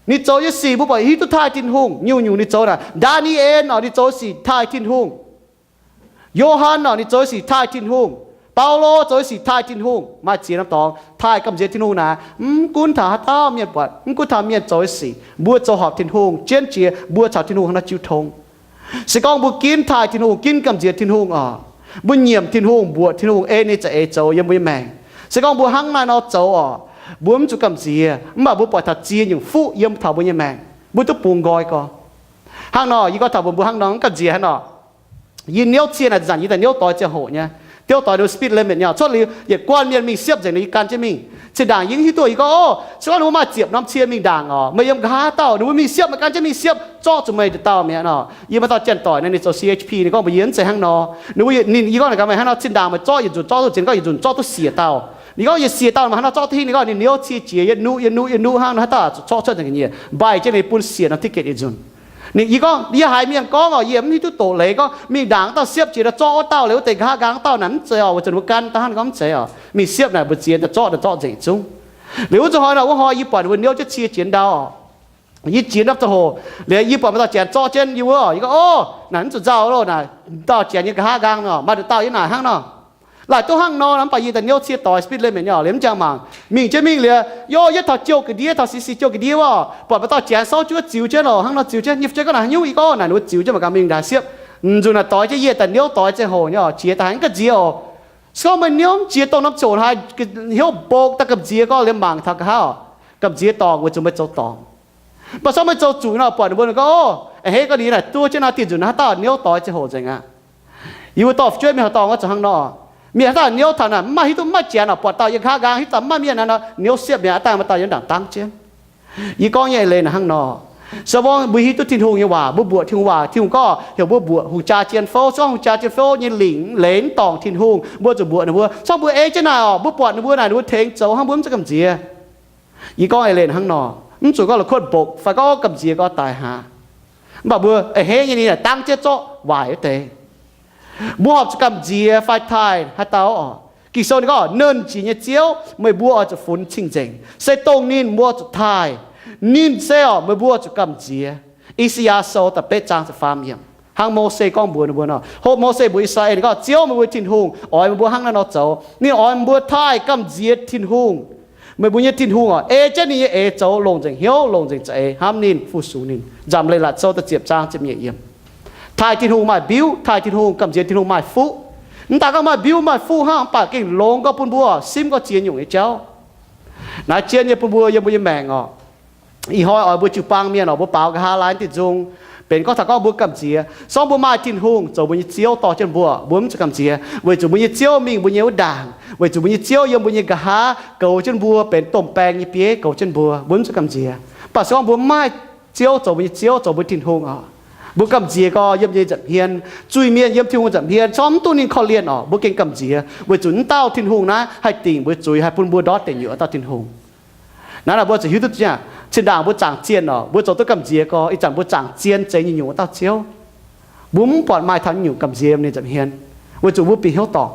Ninh zoux nyei sic mbuo buatc hiuv duqv taaih Tin-Hungh, nyungc-nyungc ninh zoux naaic. Ndaa^ni^en oc, ninh zoux sic taaih Tin-Hungh. Yo^han oc, ninh zoux sic taaih Tin-Hungh. Baulo zoux sic taaih Tin-Hungh. Maaih ziex norm dorngx taaih gamh nziex Tin-Hungh naaic. Mv gunv taux haaix dauh mienh buatc, mv gunv taux mienh zoux sic, mbuo zoux horpc Tin-Hungh jienv jiex, mbuo caux Tin-Hungh hnangv nor jiu tong. Se gorngv mbuo ginv taaih Tin-Hungh, ginv gamh nziex Tin-Hungh oc, mbuo nyiemc Tin-Hungh, mbuoqc Tin-Hungh ei ninh za'eix zoux yiem mbuo nyei maengc. Se gorngv mbuo hnangv naaiv nor zoux oc, mbuo mv zuqc gamh nziex, mv baac mbuo buatc taux ziex nyungc fuqv yiem taux mbuo nyei maengc, mbuo duqv bungx nqoi gorx. Hnangv nor, yie gorngv taux mbuo, mbuo hnangv nor mv gamh nziex hnangv nor. Yie hnyouv cie naaic, zanc yie daaih hnyouv doix ziangh hoc nyei, hnyouv doix ninh mbuo speed limit nyei oc. Cuotv liuz yietc guanh mienh mingh siepv nzengc nor, yie gan jienv mingh. Zinh ndaangc yie hiuv duqv yie gorngv, o, se gorngv ninh mbuo maaih ziepc norm cie mingh ndaangc oc, meih yiem nqa'haav dauh ninh mbuo mingh siepv, meih gan jienv mingh siepv, zorqv zuqc meih nduqc dauh mi'aqv nor. Yie maaih dauh janx-doic naaiv ninh zoux C H P, ninh gorngv mbuox yie, mv zeiz hnangv nor. Ninh mbuo, ninh, yie gorngv naaic gaax meih hnangv nor, zinh ndaangc meih zorqv yietc nzunc zorqv duqv ziex, ninh gorngv yietc nzunc zorqv duqv siec dauh. Ninh gorngv yietc siec dauh meih hnangv nor zorqv duqv hingh, ninh gorngv ninh hnyouv cie jiex, yie nuqv, yie nuqv, yie nuqv hnangv nor, haaix dauh zuqc zorqv cuotv nzengc ga'nyiec, mbaih jienv ninh bun siec norm ticket yietc nzunc. Ninh, yie gorngv, yie haiz mienh gorngv oc, yie mv hiuv duqv doqc leiz gorngv mingh ndaangc dauh siepv jiex daaih zorqv wuov dauh, liuz wuov deix nqa'haav nqaang dauh naaic mv zeiz oc, weic zuqc ninh mbuo gan daaih hnangv ninh gorngv mv zeiz oc, mingh siepv naaic mbu'ziex daaih zorqv, daaih zorqv nzengc zungv. Liuz wuov zuqc hnoi naaic, wuov hnoi yie buatc ninh mbuo hnyouv jienv cie jiex ndau oc. Yie jiex ndau ziangh hoc, liuz yie buatc maaih dauh janx zorqv jienv yie wuov, yie gorngv, o, naaic mv zuqc nzauh loh, naaic dauh janx nyei nqa'haav nqaang nor, maaih nduqc dauh yie naaic hnangv nor. Laaic duqv hnangv nor, mv baac yie daaih hnyouv cie doix speed limit nyei oc, liuz mv jangx mangc, mingh jienv mingh liuz, yov, yietv taux jouh ga'ndiev, taux six six jouh ga'ndiev wuov, buatc maaih dauh janx souv juov ziux jienv oc, hnangv nor ziux jienv, nyei fu'jueiv gorngv naaic haaix nyungc, yie gorngv naaic ninh mbuo ziux jienv mangc gaax mingh ndaangc siepv. Nzunc naaic doix jienv yie daaih hnyouv doix ziangh hoc nyei oc, jiex daaih haiz mv gamh nziex oc. Se gorngv meih hnyouv mv jiex dongh norm ziangh hoc haiz hnyouv mbong daaih gamh nziex gorngv liemh mangc taux nqa'haav oc, gamh nziex dorngc weic zuqc meih zoux dorngc. Mv baac se gorngv meih zoux zuqc nor, buatc ninh mbuo ninh gorngv, o, a'hneiv gorngv ninh naaic duqv jienv nor, dih nzunc naaiv haaix dauh hnyouv doix ziangh hoc nzengc aqv. Yie mbuo dorh fu'jueiv mingh haaix dorngx wuov zuqc hnangv nor. Mienh haaix dauh niouv taux naaic, mv maaih hiuv duqv, mv maaih janx oc, buatc dauh yiem nqa'haav nqaang, hiuv dauh mv maaih mienh naaic nor, niouv siepv mi'aqv, dangh maaih dauh yiem ndaangc dangv jienv. Yie gorngv nyei eix leiz naaic hnangv nor. Se gorngv mbuo hiuv duqv Tin-Hungh nyei waac, mbuo mbuoqc Tin-Hungh waac, Tin-Hungh gorngv heuc mbuo mbuoqc hungh jaa jien fouv. Se gorngv hungh jaa jien fouv nyei lingc leiz mv dorngc Tin-Hungh, mbuo zuqc mbuoqc ninh mbuo. Se gorngv mbuo ei jienv naaic oc, mbuo buatc ninh mbuo naaic, ninh mbuo tengx zoux hnangv, mbuo mv zuqc gamh nziex. Yie gorngv eix leiz hnangv nor, mv zuqc gorngv la'kuotv mbokc fai gorngv gamh nziex gorx daic haic. Mv baac mbuo a'hneiv nyei ninh naaic dangv jienv zorqv waaic wuov deix. Mbuo horpc zuqc gamh nziex fai taaih haaix dauh oc? Ging-Sou ninh gorngv, Nernh Jiex nyei Ziouv, meih mbuo oix zuqc funx cing-nzengc. Se dongh ninh mbuo zuqc taaih. Ninh se oc, meih mbuo zuqc gamh nziex. I^saa^yaa Sou da'betv zaang ziepc faam yiemc. Hnangv Mose gorngv mbuox ninh mbuo nor, hopv Mose mbuox I^saa^laa^en gorngv, Ziouv meih mbuo Tin-Hungh oix meih mbuo hnangv naaiv nor zoux. Ninh oix meih mbuo taaih gamh nziex Tin-Hungh. Meih mbuo nyei Tin-Hungh oc, ei jienv ninh nyei eix zoux longc nzengc hnyouv, longc nzengc za'eix hnamv ninh, fu-sux ninh. Nzamc Leiz-Latc Sou da'ziepc zaang ziepc nyeic yiemc. Taaih Tin-Hungh maaih mbiuv, taaih Tin-Hungh, gamh nziex Tin-Hungh maaih fuqv. Mv daaih gorngv maaih mbiuv maaih fuqv hnangv, mv baac gengh longx gorx bun mbuo simv gorx ziex nyungc nyei jauv. Naaiv jienv nyei bun mbuo yiem mbuo nyei maengc oc. Ih hnoi oix mbuo jiu-baang mienh oc, mbuo baaux nqa'haav laai diuh nzung, benx gorngv taux gorngv mbuo gamh nziex. Se gorngv mbuo maaih Tin-Hungh zoux mbuo nyei Ziouv dorh jienv mbuo, mbuo mv zuqc gamh nziex, weic zuqc mbuo nyei Ziouv mingh mbuo nyei wuov ndaangc, weic zuqc mbuo nyei Ziouv yiem mbuo nyei nqa'haav goux jienv mbuo, benx domh baeng nyei bieiv goux jienv mbuo, mbuo mv zuqc gamh nziex. Mv baac se gorngv mbuo maaih Ziouv zoux mbuo nyei Ziouv, zoux mbuo Tin-Hungh oc, mbuo gamh nziex gorx yiem nyei nza'hmien, zuiz-mienh yiem Tin-Hungh nza'hmien, se gorngv mv duqv ninh korv-lienh oc, mbuo gengh gamh nziex, weic zuqc mv dauh Tin-Hungh naaiv haih dingc mbuo zuiz, haih bun mbuo ndortv deic nyuoqc wuov dauh Tin-Hungh. Naaiv naaic mbuo zuqc hiuv duqv, zinh ndaangc mbuo zaangc zienh oc, mbuo zoux duqv gamh nziex gorx, ih zanc mbuo zaangc zienh zeiz nyei nyungc wuov dauh Ziouv. Mbuo mv buatc maaih taux nyungc gamh nziex ninh nza'hmien, weic zuqc mbuo bieqc hnyouv dorngc.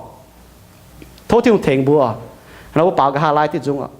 Tov Tin-Hungh tengx mbuo. Nor mbuo baaux nqa'haav laai diuh nzung oc.